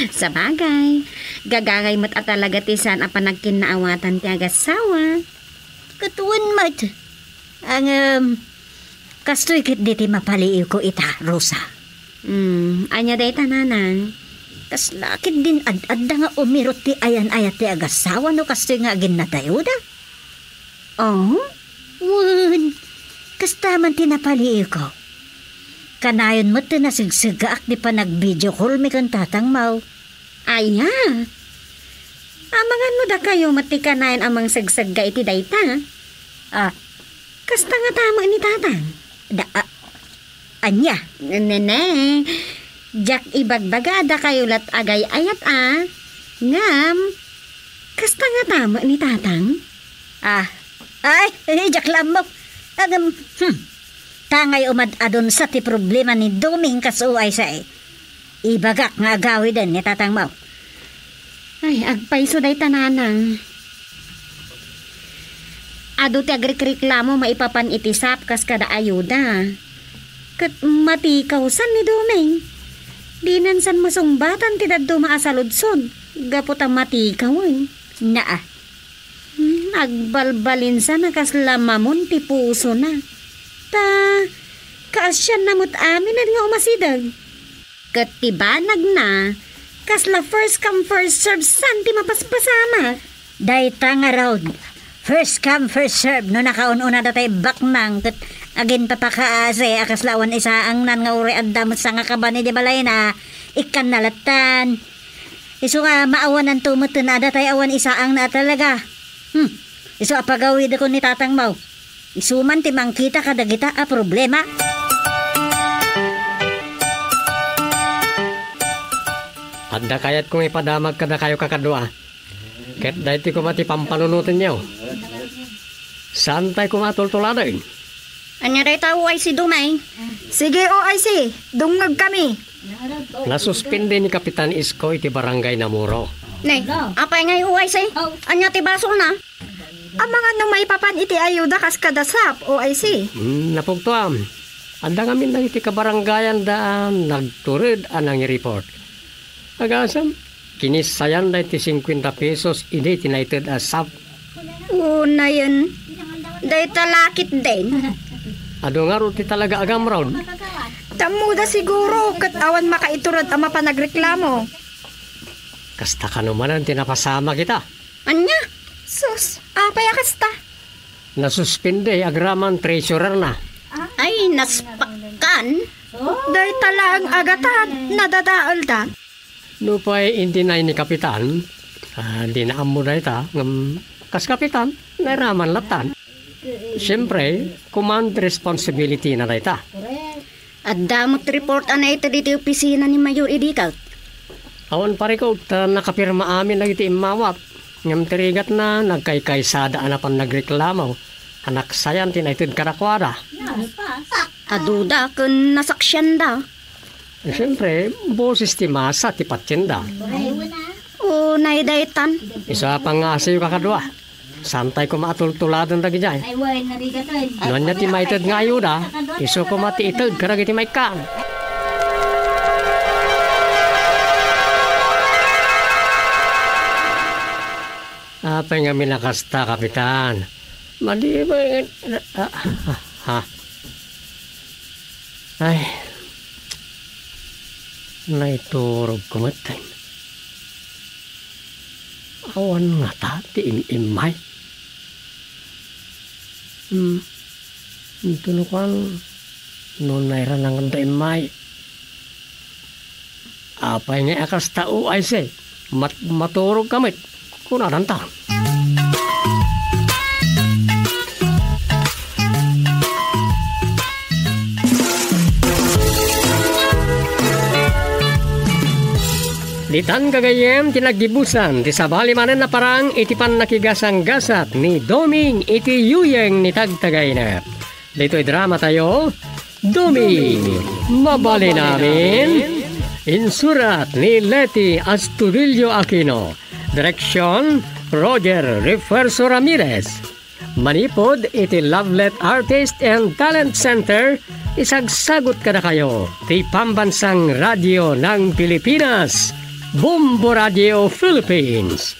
Sabagay, gagangay met a talaga ti saan a panagkinnaawatan ti agassawa. Ket wen met. Ngem, kastoy ketdi ti mapaliiwko ita, Rosa. Hmm, ania dayta, nanang? Kasla ketdin ad-adda nga umirot ti ayan-ayat ti agassawa no kastoy nga aginnatayoda? Oh? Wen, kasta man ti napaliiwko. Kanayon met ti nasegseggaak ti panag-video call mi ken tatangmo. Aya? Amangan no dakayo met ti kanayon a mangsegsegga iti dayta? Ah. Kasta ngata met ni tatang? Da, ah, ania? Nene, diak ibagbaga a dakayo lat agay-ayat a. Ngem, kasta ngata met ni tatang? Ah, ay, eh, diak la ammo. Ngem, hmm. Ta ngay umad-adun sa ti problema ni Doming kas uay sa, eh. Ibagak nga agawiden ni tatangmo. Ay, agpayso dayta, nanang. Adu ti agrikreklamo maipapan iti sap kas kada ayuda. Ket matikawsan ni Doming. Dinansan masungbatan ti dadduma a saludsod gapu ta matikawen. Naa. Hmm, agbalbalinsan a kasla mamon ti pusona. Ta, kaasianna met aminen nga umasideg. Ket ti banagna, kasla first come, first serve san ti mapaspasamak. Dayta ngarud, first come, first serve, no nakaun-una datay baknang ket aginpapakaasi a kasla awan isaangnan nga uray adda met sangakaban idiay balayna, ikkanna lattan. Isu nga maawananto met a datay awan isaangna a talaga. Hmm, isu a pagawidekon ni tatangmo. Isu man ti mangkita kadagita a problema. Adda kayatko nga ipadamag kadakayo kakadua. Ket daytoy koma ti pampanunotenyo. Saantay koma a tultuladen. Ania dayta, O I C Doming? Sige, O I C. Dungngegkami. Nasuspende ni Kapitan Isko iti Barangay Namuro. Ne, apay ngay O I C? Ania ti basolna? Amangan no maipapan iti ayuda kas kada sap, O I C. Hmm, napugtoam. Adda ngamin dagiti kabarangayan da a nagtured a nangireport. Agasem, kinissayan daytoy singkuenta pesos idi ti naited a sap. Unayen, dayta la ketdin. Adu ngarud ti talaga agamrod. Tammoda siguro ket awan makaitured a mapan agreklamo. Kasta kano manen ti napasamak ita. Ania? Sus, apay a kasta? Nasuspende agraman treasurerna. Ay, naspakkan. Dayta laeng a gatad, nadadaelda. Nupay in-deny ni Kapitan, ah, dina ammo dayta, ngem kas Kapitan, nairaman lattan. Siempre, command responsibility na dayta. Adda met report a naited iti opisina ni Mayor idi ket? Awan parikut ta nakapirma amin dagiti immawat. Ngem ti rigatna, nagkaykaysada a napan nagreklamo a naksayan ti naited kadakuada. Aduda ken nasaksianda. Siempre, boses ti masa ti patienda. O, naydaytan. Isu a pangngasiyo kakadua. Santay koma a tultuladen dagidiay. No ania ti maited nga ayuda, isu koma ti ited kadagiti maikkan. Apay ngamin a kasta, Kapitan? Madi ba, ah, ah, ah. Ay, naiturogko met. Awan ngata ti im-immay. Hmm. Ito no kuan, no nairana nga adda immay. Apay ngay a kasta, O I C? Mat-, maturog ka met, kunadanta. Ditan gagayyem ti naggibusan ti sabali manen a parang iti pannakigasanggasat ni Doming iti yuyeng ni Tagtagainep. Ditoy drama tayo, Doming, Mabalin Amin. Insurat ni Leti Astudillo Aquino. Direksyon, Roger Refuerzo Ramirez. Manipud iti Lovelet Artist and Talent Center, isagsagut kadakayo ti Pambansang Radyo ng Pilipinas, Bombo Radio Philippines.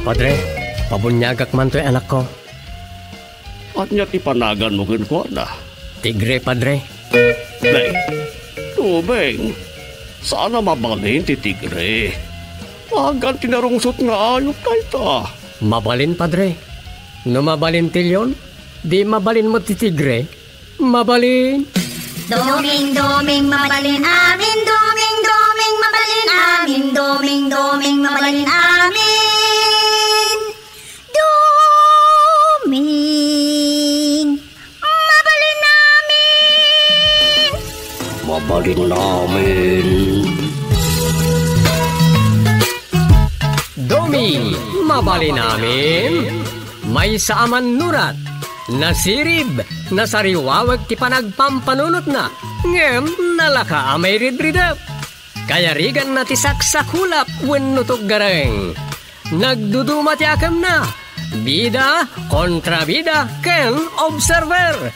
Padre, pabuniagak man toy anakko. Ania ti panaganmo kenkuana? Tigre, Padre. Nay, Doming, saan a mabalin ti tigre. Agan ti narungsot nga ayup dayta. Mabalin, Padre. No mabalin ti leon, di mabalin met ti tigre. Mabalin. Doming, Doming, mabalin amin. Doming, Doming, mabalin amin. Doming, Doming, mabalin amin. Doming, mabalin amin. Mabalin amin. Doming, mabalin amin. Maysa a mannurat, nasirib, nasariwawek ti panagpampanunotna, ngem nalaka a mairidridep. Kayariganna ti saksakulap wenno tuggareng. Nagduduma ti akemna. Bida, kontrabida, ken observer.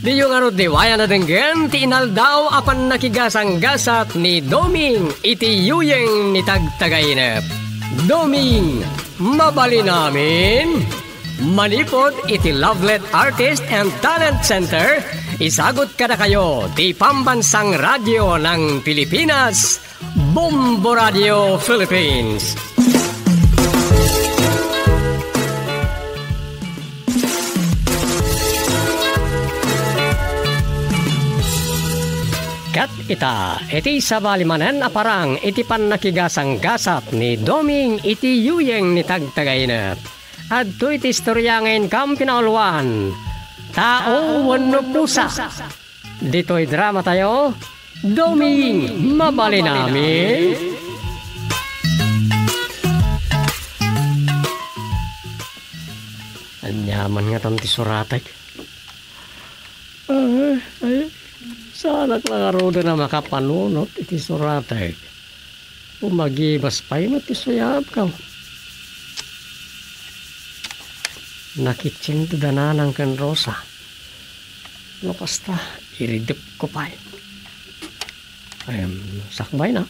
Diyo ngarud liwayan a denggen ti inaldaw a pannakigasanggasat ni Doming iti yuyeng ni Tagtagainep. Doming, mabalin amin. Manipud iti Lovelet Artist and Talent Center, isagut kadakayo ti Pambansang Radyo ng Pilipinas, Bombo Radio Philippines. Ket ita, iti sabali manen a parang iti pannakigasanggasat ni Doming iti yuyeng ni Tagtagainep. Adtoy ti istorya nga inkam pinauluan, Tao wenno Pusa. Ditoy drama tayo, Doming, mabalin amin. Aniaman ngatan ti suratek? Ay, ay, saanak la ngaruden a makapanunot iti suratek. Umagibas pay met ti suyaabko. Nakitsin ti dananang ken Rosa. No kasta, iridepko pay. Em, sakbayna.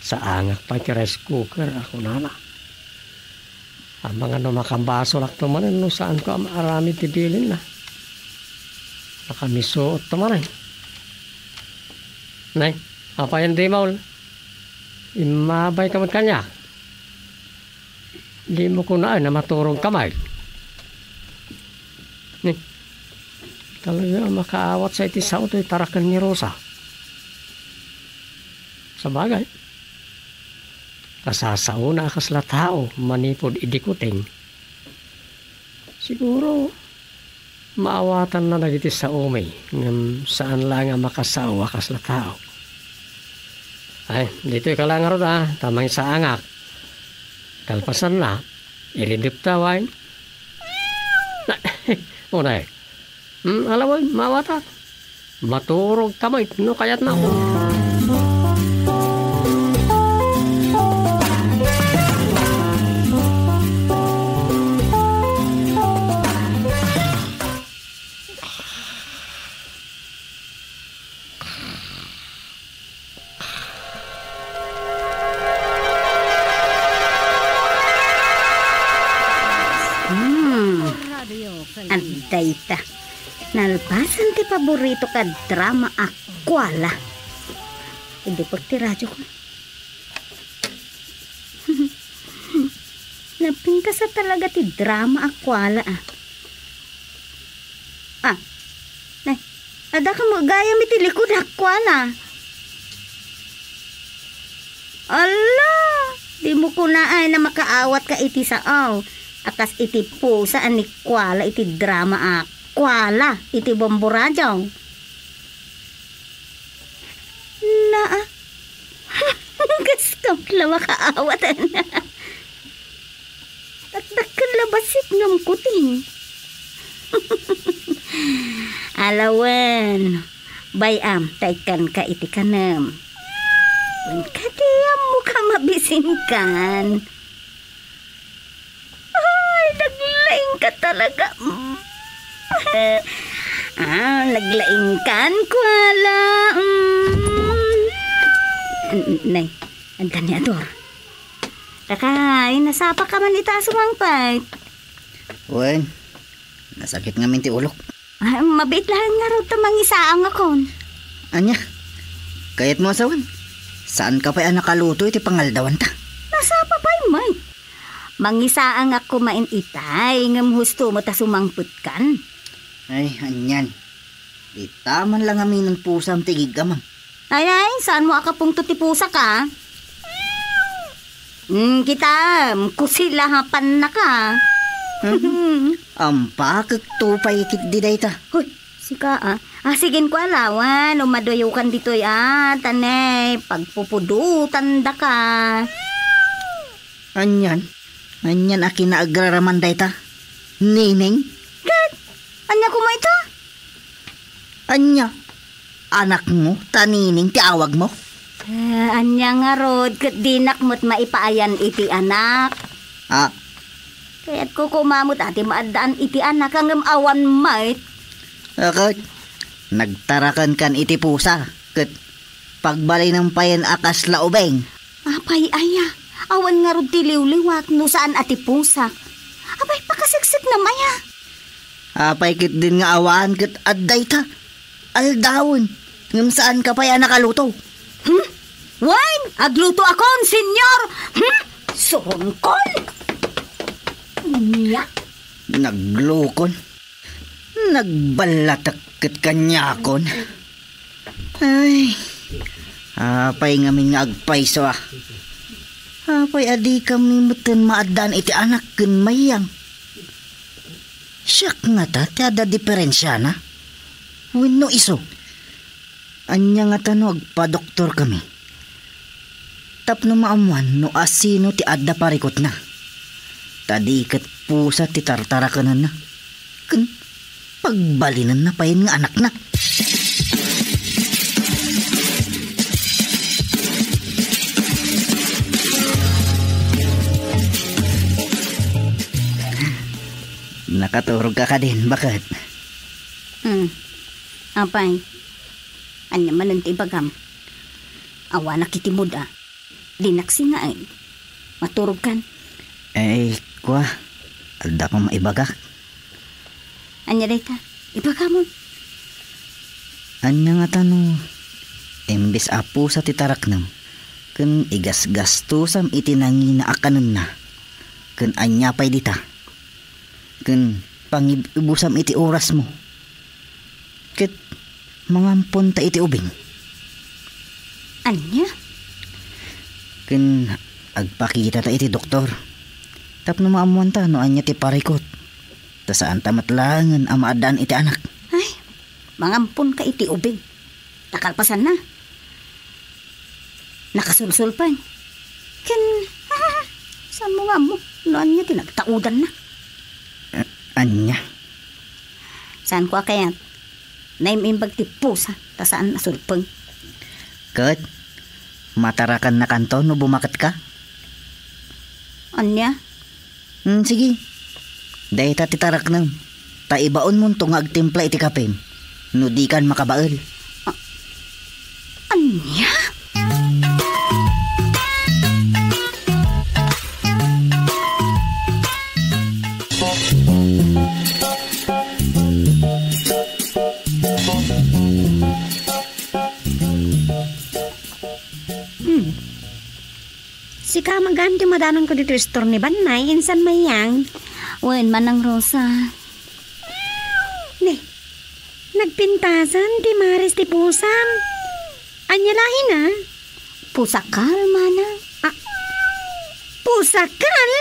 Saangak pay ti rice cooker a kunana. Amangan no makabasolakto manen no saanko a maaramid ti bilinna. Nakamisuotto manen. Nay, apayen Dimaul? Immabayka met kaniak. Dimo kunaen a maturogka met. Ni, talaga a makaawatsa iti sao toy taraken ni Rosa. Sabagay, kasasaona a kasla tao manipud idi kuting. Siguro, maawatanna dagiti saomi, ngem saan laeng a makasao a kasla tao. Ay, ditoy ka laeng ngarud, a, ta mangisaangak. Kalpasanna, iridepta, wen? Unay. Hmm, ala wen, maawatak. Maturog ka met no kayatna. Hmm. Adda ita. Nalpasen ti paborito ka drama a Kuala. Idupek ti radio ko. Napingkasa talaga ti drama a Kuala, a. Ah. Nay, adda ka met gayam iti likud a Kuala. Ala, dimo kunaay a makaawat ka iti sao a kas iti pusa a ni Kuala iti drama a Kuala iti Bombo Radio. Naa. Kas kapla makaawat, ana. Dakdakkel la bassit ngem kuting. Ala wen, bay-am ta ikkanka iti kanem. Wen kadi ammoka mabisinkan. Ay, naglaingka talaga. Mm. Ah, naglaingkan, Kuala. Mm. N-, nay, adda ni Ador. Kakay, nasapa ka man ita a sumangpet? Wen, nasakit ngamin ti ulok. Ah, mabiit laeng ngarud ta mangisaangakon. Ania? Kayatmo a sawen? Saan ka pay a nakaluto iti pangaldawanta? Nasapa pay met. Mangisaangak koma itay, ngem husto met a sumangpetkan. Ay, anian. Ita man la ngamin pusam ti igiggamam. Ay, ay, saanmo a kapungto ti pusak, a? Mm, kitam, kusilahapannak. Mhm. Ampakekto pay ketdi dayta. Hoy, sika, a. Ah, sige, Kuala, umaduayokan ditoy, a. Ta ne, pagpupudotandaka. Anian? Anian a kinaagraraman dayta? Nining? Ket, ania koma ita? Ania? Anakmo, ta Nining ti awagmo? Eh, ania ngarud, ket dinak met maipaayan iti anak. Ah. Kayatko koma met a ti maaddaan iti anak, ngem awan met. Ah, ket, nagtarakenkan iti pusa, ket pagbalinem payen a kasla ubing. Apay aya, awan ngarud ti liwliwat no saan a ti pusak. Apay, pakasiksiknam aya? Apay ketdin nga awan ket adda ita? Aldawen, ngem saan ka pay a nakaluto? Hmm? Wen, agluto akon, senyor! Hmm? Suronkon! Nia? Naglukon. Nagballatek ket kaniakon. Ay, apay ngamin nga agpayso, a. Apay a dikami metten maaddaan iti anak ken mayang? Siak ngata ti adda diferensiana? Wenno isu? Ania ngata no agpadoktorkami? Tapno maammoan no asino ti adda parikutna. Ta di ket pusa ti tartarakenenna. Ken pagbalinenna payen nga anakna. Nakaturog ka kadin, baket? Hmm. Apay, ania manen ti ibagam? Awanak iti mood, a. Dinak sinaen. Maturogkan. Ay, kua, adda kong maibagak. Ania dayta? Ibagamon. Ania ngata no, imbes a pusa ti taraknem, ken igasgastusam iti nangina a kanenna, ken ania pay dita? Ken pangib-ibusam iti orasmo. Ket mangamponta iti ubing. Ania? Ken Agpakitata iti doktor tapno maammoanta no ania ti parikut. Ta saanta met laengen a maaddaan iti anak. Ay, mangamponka iti ubing. Ta kalpasanna, nakasulsulpeng. Ken, saanmo nga ammo no ania ti nagtaudanna? A-, ania? Saanko a kayat, naim-imbag ti pusa ta saan a sulpeng. Ket matarakennakanto no bumaketka? Ania? Hmm, sige. Dayta ti taraknem. Ta ibaonmonto nga agtimpla iti kapem no dikan makabael. A-, ania? Hmm. Sika met gayam ti madanonko ditoy istor ni Bannay, insan Mayang. Wen, Manang Rosa. Ne, nagpintasan ti maris ti pusam. Ania laeng a? Pusakal, Manang. Ah, pusakal?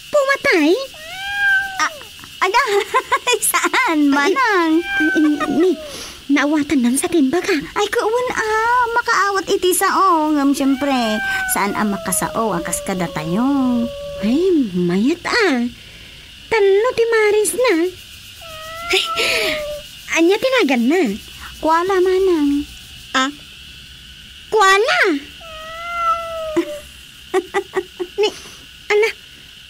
Pumatay? Ah, ada, saan, Manang? Ay, ni, naawatan sa timbagak. Ay, kawan a, makaawat iti sao, ngem siyempre, saan a makasao a kas kadatayo. Ay, mayat a. Tallo ti marisna. Ay, ania ti naganna? Kuala, Manang. Ah? Kuala? Ni, ala,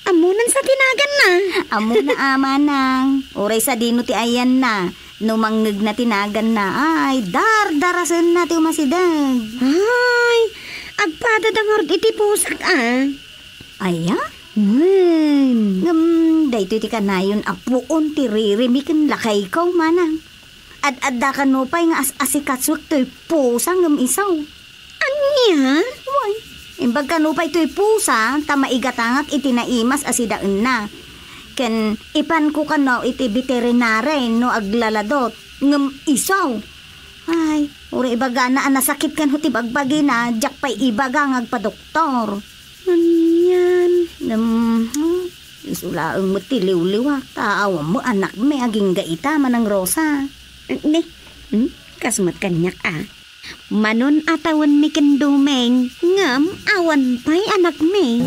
ammonan sa ti naganna. Ammona a, Manang. Uray sadino ti ayanna. No mangngegna ti naganna, ay, dardarasenna ti umasideg. Ay, agpadada ngarud iti pusak a. Aya? Wen. Ngem, daytoy ti kanayon a puon ti ririmi ken lakayko, Manang. Ad-adda kano pay nga as-asikasuek toy pusa ngem isu. Ania? Wen, imbag kano pay toy pusa, ta maigatangak iti naimas a sidaenna. Ken ipanko kano iti veterinary no aglaladot, ngem isu. Ay, uray ibagana a nasakit kano ti bagbagina, diak pay ibaga nga agpadoktor. Anian? Ngem, hmm, isu laeng met ti liwliwak, ta awan met anakmi agingga ita, Manang Rosa. Ne, hmm? Kas met kaniak a. Manon a tawenmi ken Doming, ngem awan pay anakmi.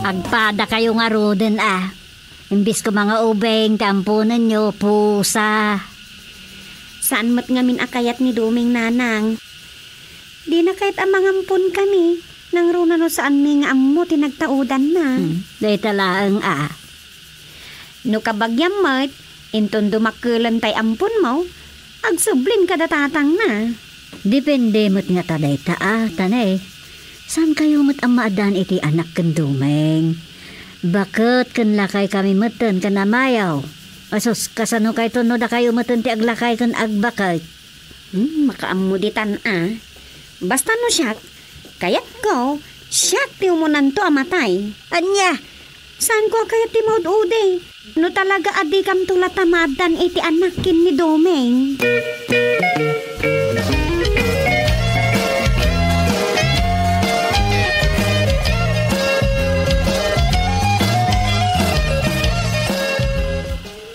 Agpadakayo ngaruden a. Imbes koma nga ubing ti amponenyo, pusa. Saan met ngamin a kayat ni Doming, Nanang. Dina kayat a mangampon kami, nangruna no saanmi nga ammo ti nagtaudanna. Hmm, dayta laeng a. No kabagiam met, inton dumakkelen tay amponmo, agsublim kada tatangna. Depende met ngata dayta a, ta ne, saankayo met a maaddaan iti anak ken Doming. Baket ken lakaykami metten ken Amayo. Asus, kasano kayto no dakayo metten ti aglakay ken agbaket? Hmm, makaammo ditan a. Basta no siak, kayatko, siak ti umunanto a matay. Ania? Saanko a kayat ti maud-udi? No talaga a dikamto latta maaddaan iti anak ken ni Doming.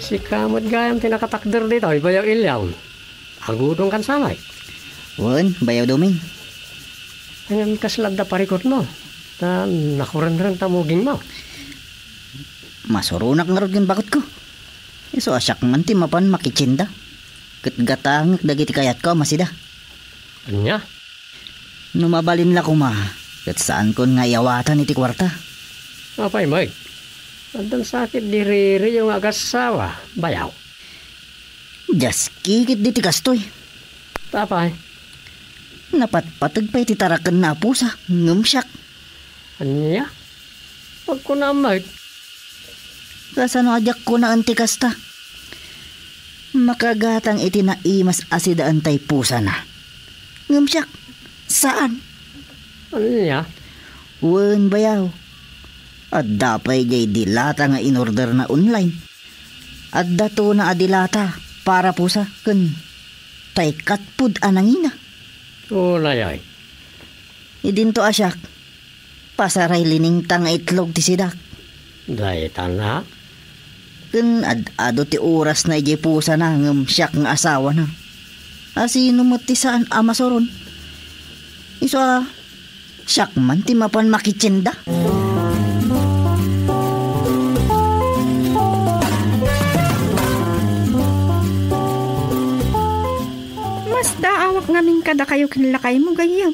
Sika met gayam ti nakatakder ditoy, Bayaw Iliaw. Agudongkan sa met. Wen, Bayaw Doming. Ngem kasla adda parikutmo, ta nakurenrenta mugingmo. Masuronak ngarud ken baketko. Isu a siak man ti mapan makitienda. Ket gatangek dagiti kayatko a masida. Ania? No mabalin la koma, ket saankon nga iyawatan iti kuarta. Apay met? Addan sakit di ririyo nga agassawa, Bayaw. Dias kikit diti kastoy. Apay? Napatpateg pay ti tarakenna a pusa, ngem siak. Ania? Pagkunam met. Kasano a diak kunaen ti kasta? Makagatang iti naimas a sidaen tay pusana. Ngem siak, saan. Ania? Wen, Bayaw. Adda pay jay dilata nga inorderna online. Adda tuna a dilata para pusa ken taykatpod a nangina. Unay, ay. Idinto a siak, pasaray liningta nga itlog ti sidak. Dayta, nak? Ken ad-adu ti orasna idiay pusana ngem siak nga asawana. Asino met ti saan a masuron? Isu a siak man ti mapan makitienda. Masdaawak ngamin kadakayo ken lakaymo, gayyem.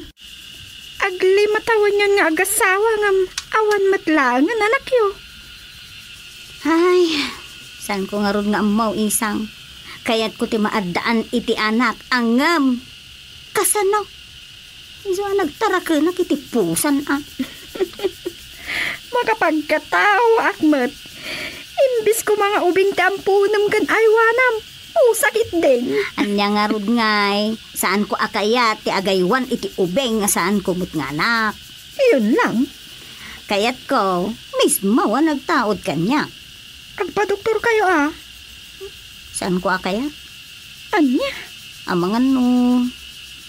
Aglimatawen nga agasawa ngem awan met laengen anakyo. Ay, saanko ngarud nga ammo, isang. Kayatko ti maaddaan iti anak, ngem kasano? Isu a nagtarakenak iti pusan, a. Makapagkataoak met. Imbes koma nga ubing ti amponem ken aywanam, pusa ketdin. Ania ngarud ngay, saanko a kayat ti agaywan iti ubing nga saanko met nga anak. Iyon lang. Kayatko, mismo a nagtaud kaniak. Agpadoktorkayo, a. Saanko a kayat? Ania? Amangan no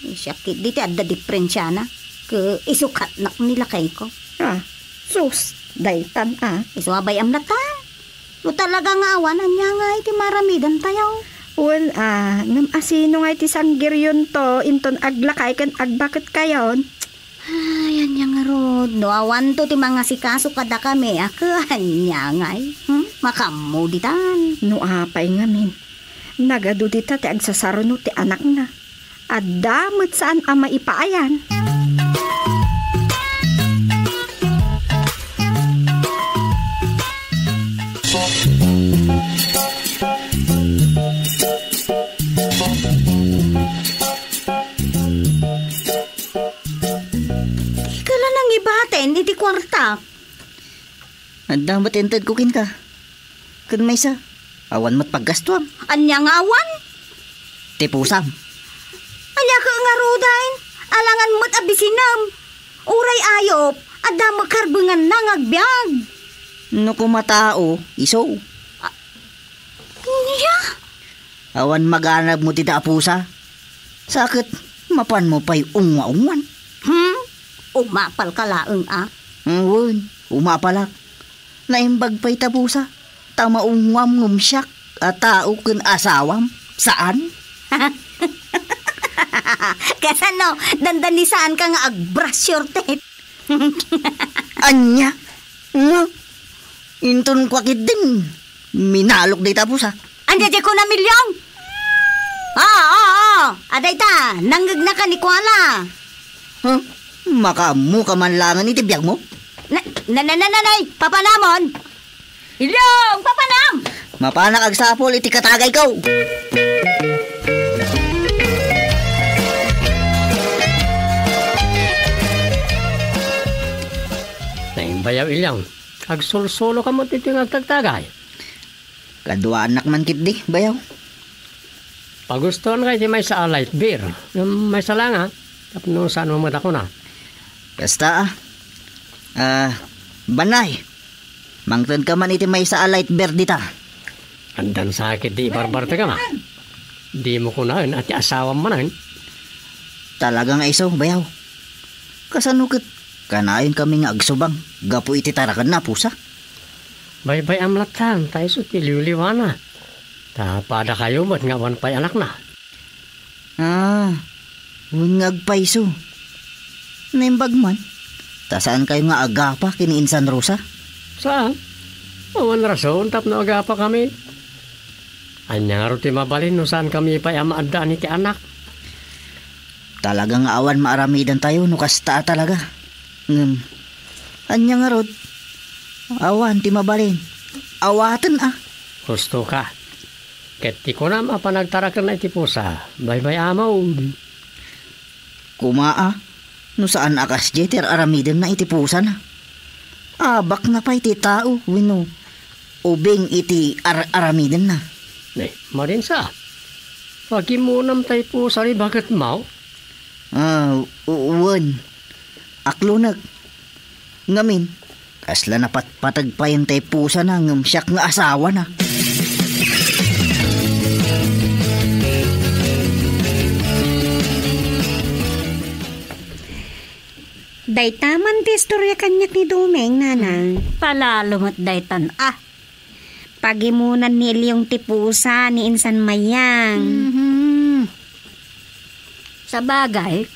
siak ketdi ti adda diferensiana ket isu katnak ni lakayko. A, sus, daytan, a. Isu a bay-am latta. No talaga nga awan, ania ngay ti maaramidantayo? Wen, a, ngem asino ngay ti sanggiryonto inton aglakay ken agbaketkayon? Ay, ania ngarud, no awanto ti mangasikaso kadakami, a, ket ania ngay? Hmm? Makaammo ditan. No apay ngamin, nagadu dita ti agsasaruno ti anakna. Adda met saan a maipaayan. Dika la nangibaten iti kuartak. Adda met intedko kenka. Ken maysa, awan met paggastuam. Ania nga awan? Ti pusam. Ania ket ngaruden? Alangan met a bisinem. Uray ayup, adda met karbenganna nga agbiag. No koma tao, isu. Nia? Awan maganabmo dita a pusa. Sa ket, mapanmo pay ungwa-ungwan. Hmm? Umapalka laeng, a? Wen, umapalak. Naimbag pay ta pusa. Ta maungwam ngem siak a tao ken asawam. Saan? Kasano, dandani saanka nga ag-brush your teeth? Ania? Nga? Inton kua ketdin, minalok dayta a pusa. Ania diay kunam, Ilyong? Oo, oo, oo. Adayta, nangngegnaka ni Kuala. Huh? Makaammoka man laengen iti biagmo? Na, na, na, na, na, nay, papanamon? Ilyong, papanam! Mapanak agsapul iti katagayko. Naimbayaw, Ilyong. Agsulsuloka met iti nga agtagtagay. Kaduaannak man ketdi, bayaw. Pagustoanka iti maysa a light beer. Ngem maysa la nga, tapno saanmo met a kuna. Kasta, a. A, Banay, mangtedka man iti maysa a light beer dita. Addan sa ketdi ibarbartek, a. Dimo kunaen a ti asawam manen. Talaga nga isu, bayaw. Kasano ket kanayonkami nga agsubang gapu iti tarakenna a pusa? Baybay-am latta ta isu ti liwliwana. Ta padakayo met nga awan pay anakna. A, wen nga agpayso. Naimbag man, ta saankayo nga agapa ken ni Insan Rosa? Saan. Awan rason tapno agapakami. Ania ngarud ti mabalin no saankami pay a maaddaan iti anak? Talaga nga awan maaramidantayo no kasta a talaga. Ngem, ania ngarud? Awan ti mabalin. Awaten a. Hustoka. Ket ti kunam a panagtarakenna iti pusa, baybay-amon. Koma a, no saan a kasdiay ti ar-aramidenna iti pusana. Abakna pay ti tao wenno ubing iti ar-aramidenna. Ne, marinsa. Pagimmunam tay pusa ni baketmaw? A, u-, wen. Aklonek. Ngamin, kasla napatpateg payen tay pusana ngem siak nga asawana. Dayta man ti istorya kaniak ni Doming, nanang. Palalo met daytan, ah. Pagimunan ni Elyong ti pusa ni insan Mayang. Mhm. Sabagay,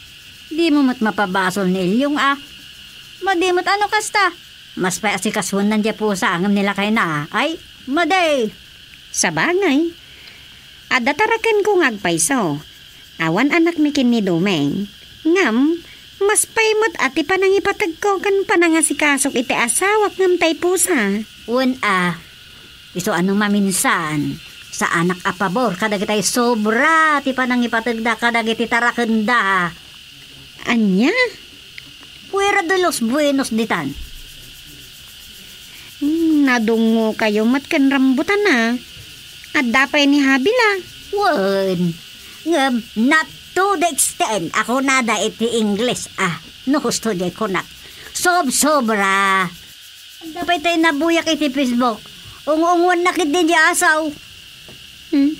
dimo met mapabasol ni Elyong, ah. Madi met no kasta. Mas pay asikasuenna diay pusa ngem ni lakayna, ah. Ay, madi. Sabagay, adda tarakenko nga agpayso. Awan anakmi ken ni Doming. Ngem, mas pay met a ti panangipategko ken panangasikasok iti asawak ngem tay pusa. Wen a, isu a no maminsan, saanak a pabor kadagitay sobra ti panangipategda kadagiti tarakenda. Ania? Fuera de los buenos ditan. Hmm, nadungokayo met ken rambutan, a. Adda pay ni Habil, a. Wen, ngem not to the extent a kunada iti Ingles, a. No husto diay kunak. Sobsobra. Adda pay tay nabuyak iti Facebook. Ung-ungwanna ketdi diay asaw. Hmm?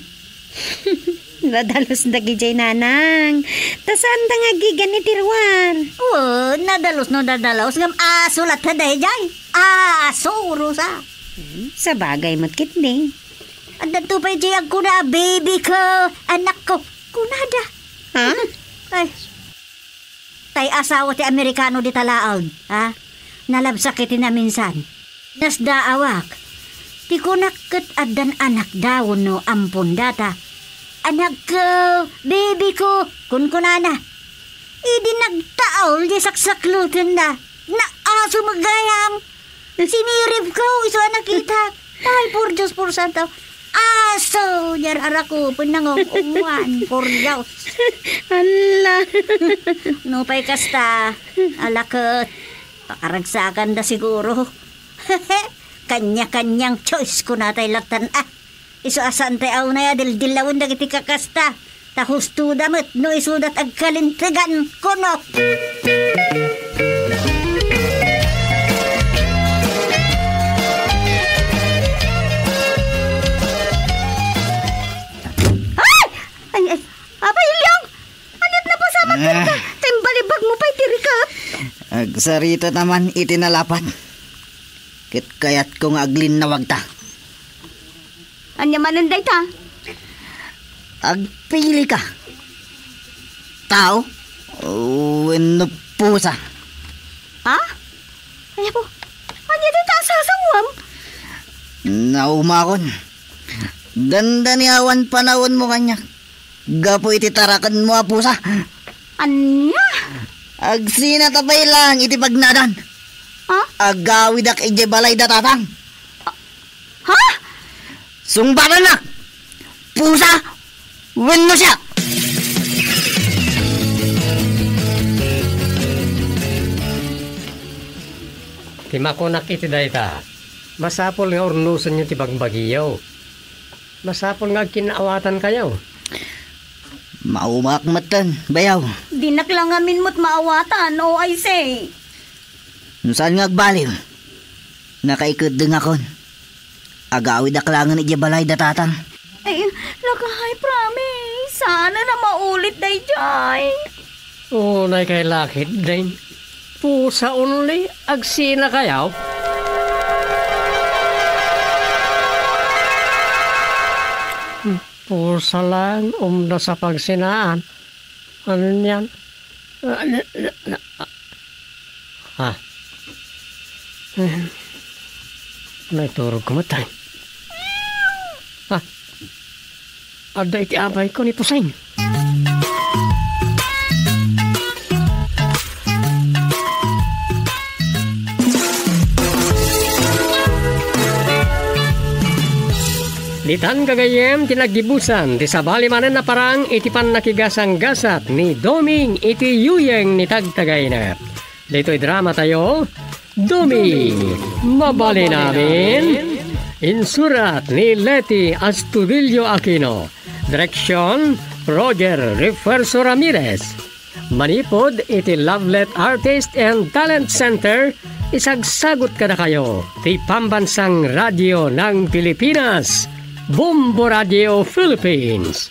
Nadalus dagidiay, nanang. Ta saanda nga aggigan iti ruar. Oo, nadalus no nadalus, ngem aso latta daydiay. Aso, Rosa. Hmm, sabagay met ketdi. Addanto pay diay agkuna, "Baby ko, anak ko." Kunada. Ha? Ay. Tay asawa ti Amerikano dita laeng, ha? Nalabsak iti naminsan. Nasdaawak. Ti kunak ket addan anakda wenno ampon data. "Anakko, baby ko," kunkunana. Idi nagtaol diay saksaklutenna, naaso met gayam. Siniripko isu a nakitak. Ay, por Dios, por santo. Aso, diay rarakupen, nangung-ungwan, por Dios. Hala. Nupay kasta, ala ket, pakaragsakanda siguro. Kanya-kanyang choice kunatay lattan, a. Isu a saantay a unay a dildillawen dagiti kakasta, ta hustoda met no isuda ti agkalintegan kuno. Ay! Ay, ay, Apay, Elyong! Ania't napasamak kenka? Ah. Timbalibagmo pay ti rikat? Agsarita ta man iti nalapat. Ket kayatko nga aglinnawagta. Ania manen dayta? Agpilika. Tao wenno pusa? Ha? Ay, apo. Ania dayta a sasawam? Naumakon. Dandani awan panawenmo kaniak. Gapu iti tarakenmo a pusa. Ania? Agsinata pay laeng iti pagnadan. Ha? Agawidak idiay balay da tatang. Ha? Sungbatannak! Pusa wenno siak! Ti makunak iti dayta, masapul nga urnosenyo ti bagbagiyo. Masapul nga agkinaawatankayo. Maumaak metten, bayaw. Dinak la ngamin met maawatan, o ay say. No saan nga agbaliw, nakaikeddengakon. Agawidak laengen idiay balay da tatang. Ay, lakay, promise. Saan a maulit daydiay. Unay kay lakit, Ding. Pusa only, agsinakayo? Hmm, pusa lang, umdas a pagsinaan. Ano niyan? Ah, na, na, na, ah. Ah. Naiturog ko met, ay. Ah. Adda iti abayko ni Puseng. Ditan gagayyem ti naggibusan ti sabali manen a parang iti pannakigasanggasat ni Doming iti yuyeng ni Tagtagayna. Ditoy drama tayo, Doming, mabalin amin. Insurat ni Leti Astudillo Aquino. Direksyon, Roger Refuerzo Ramirez. Manipud iti Lovelet Artist and Talent Center, isagsagut kadakayo ti Pambansang Radyo ng Pilipinas, Bombo Radio Philippines.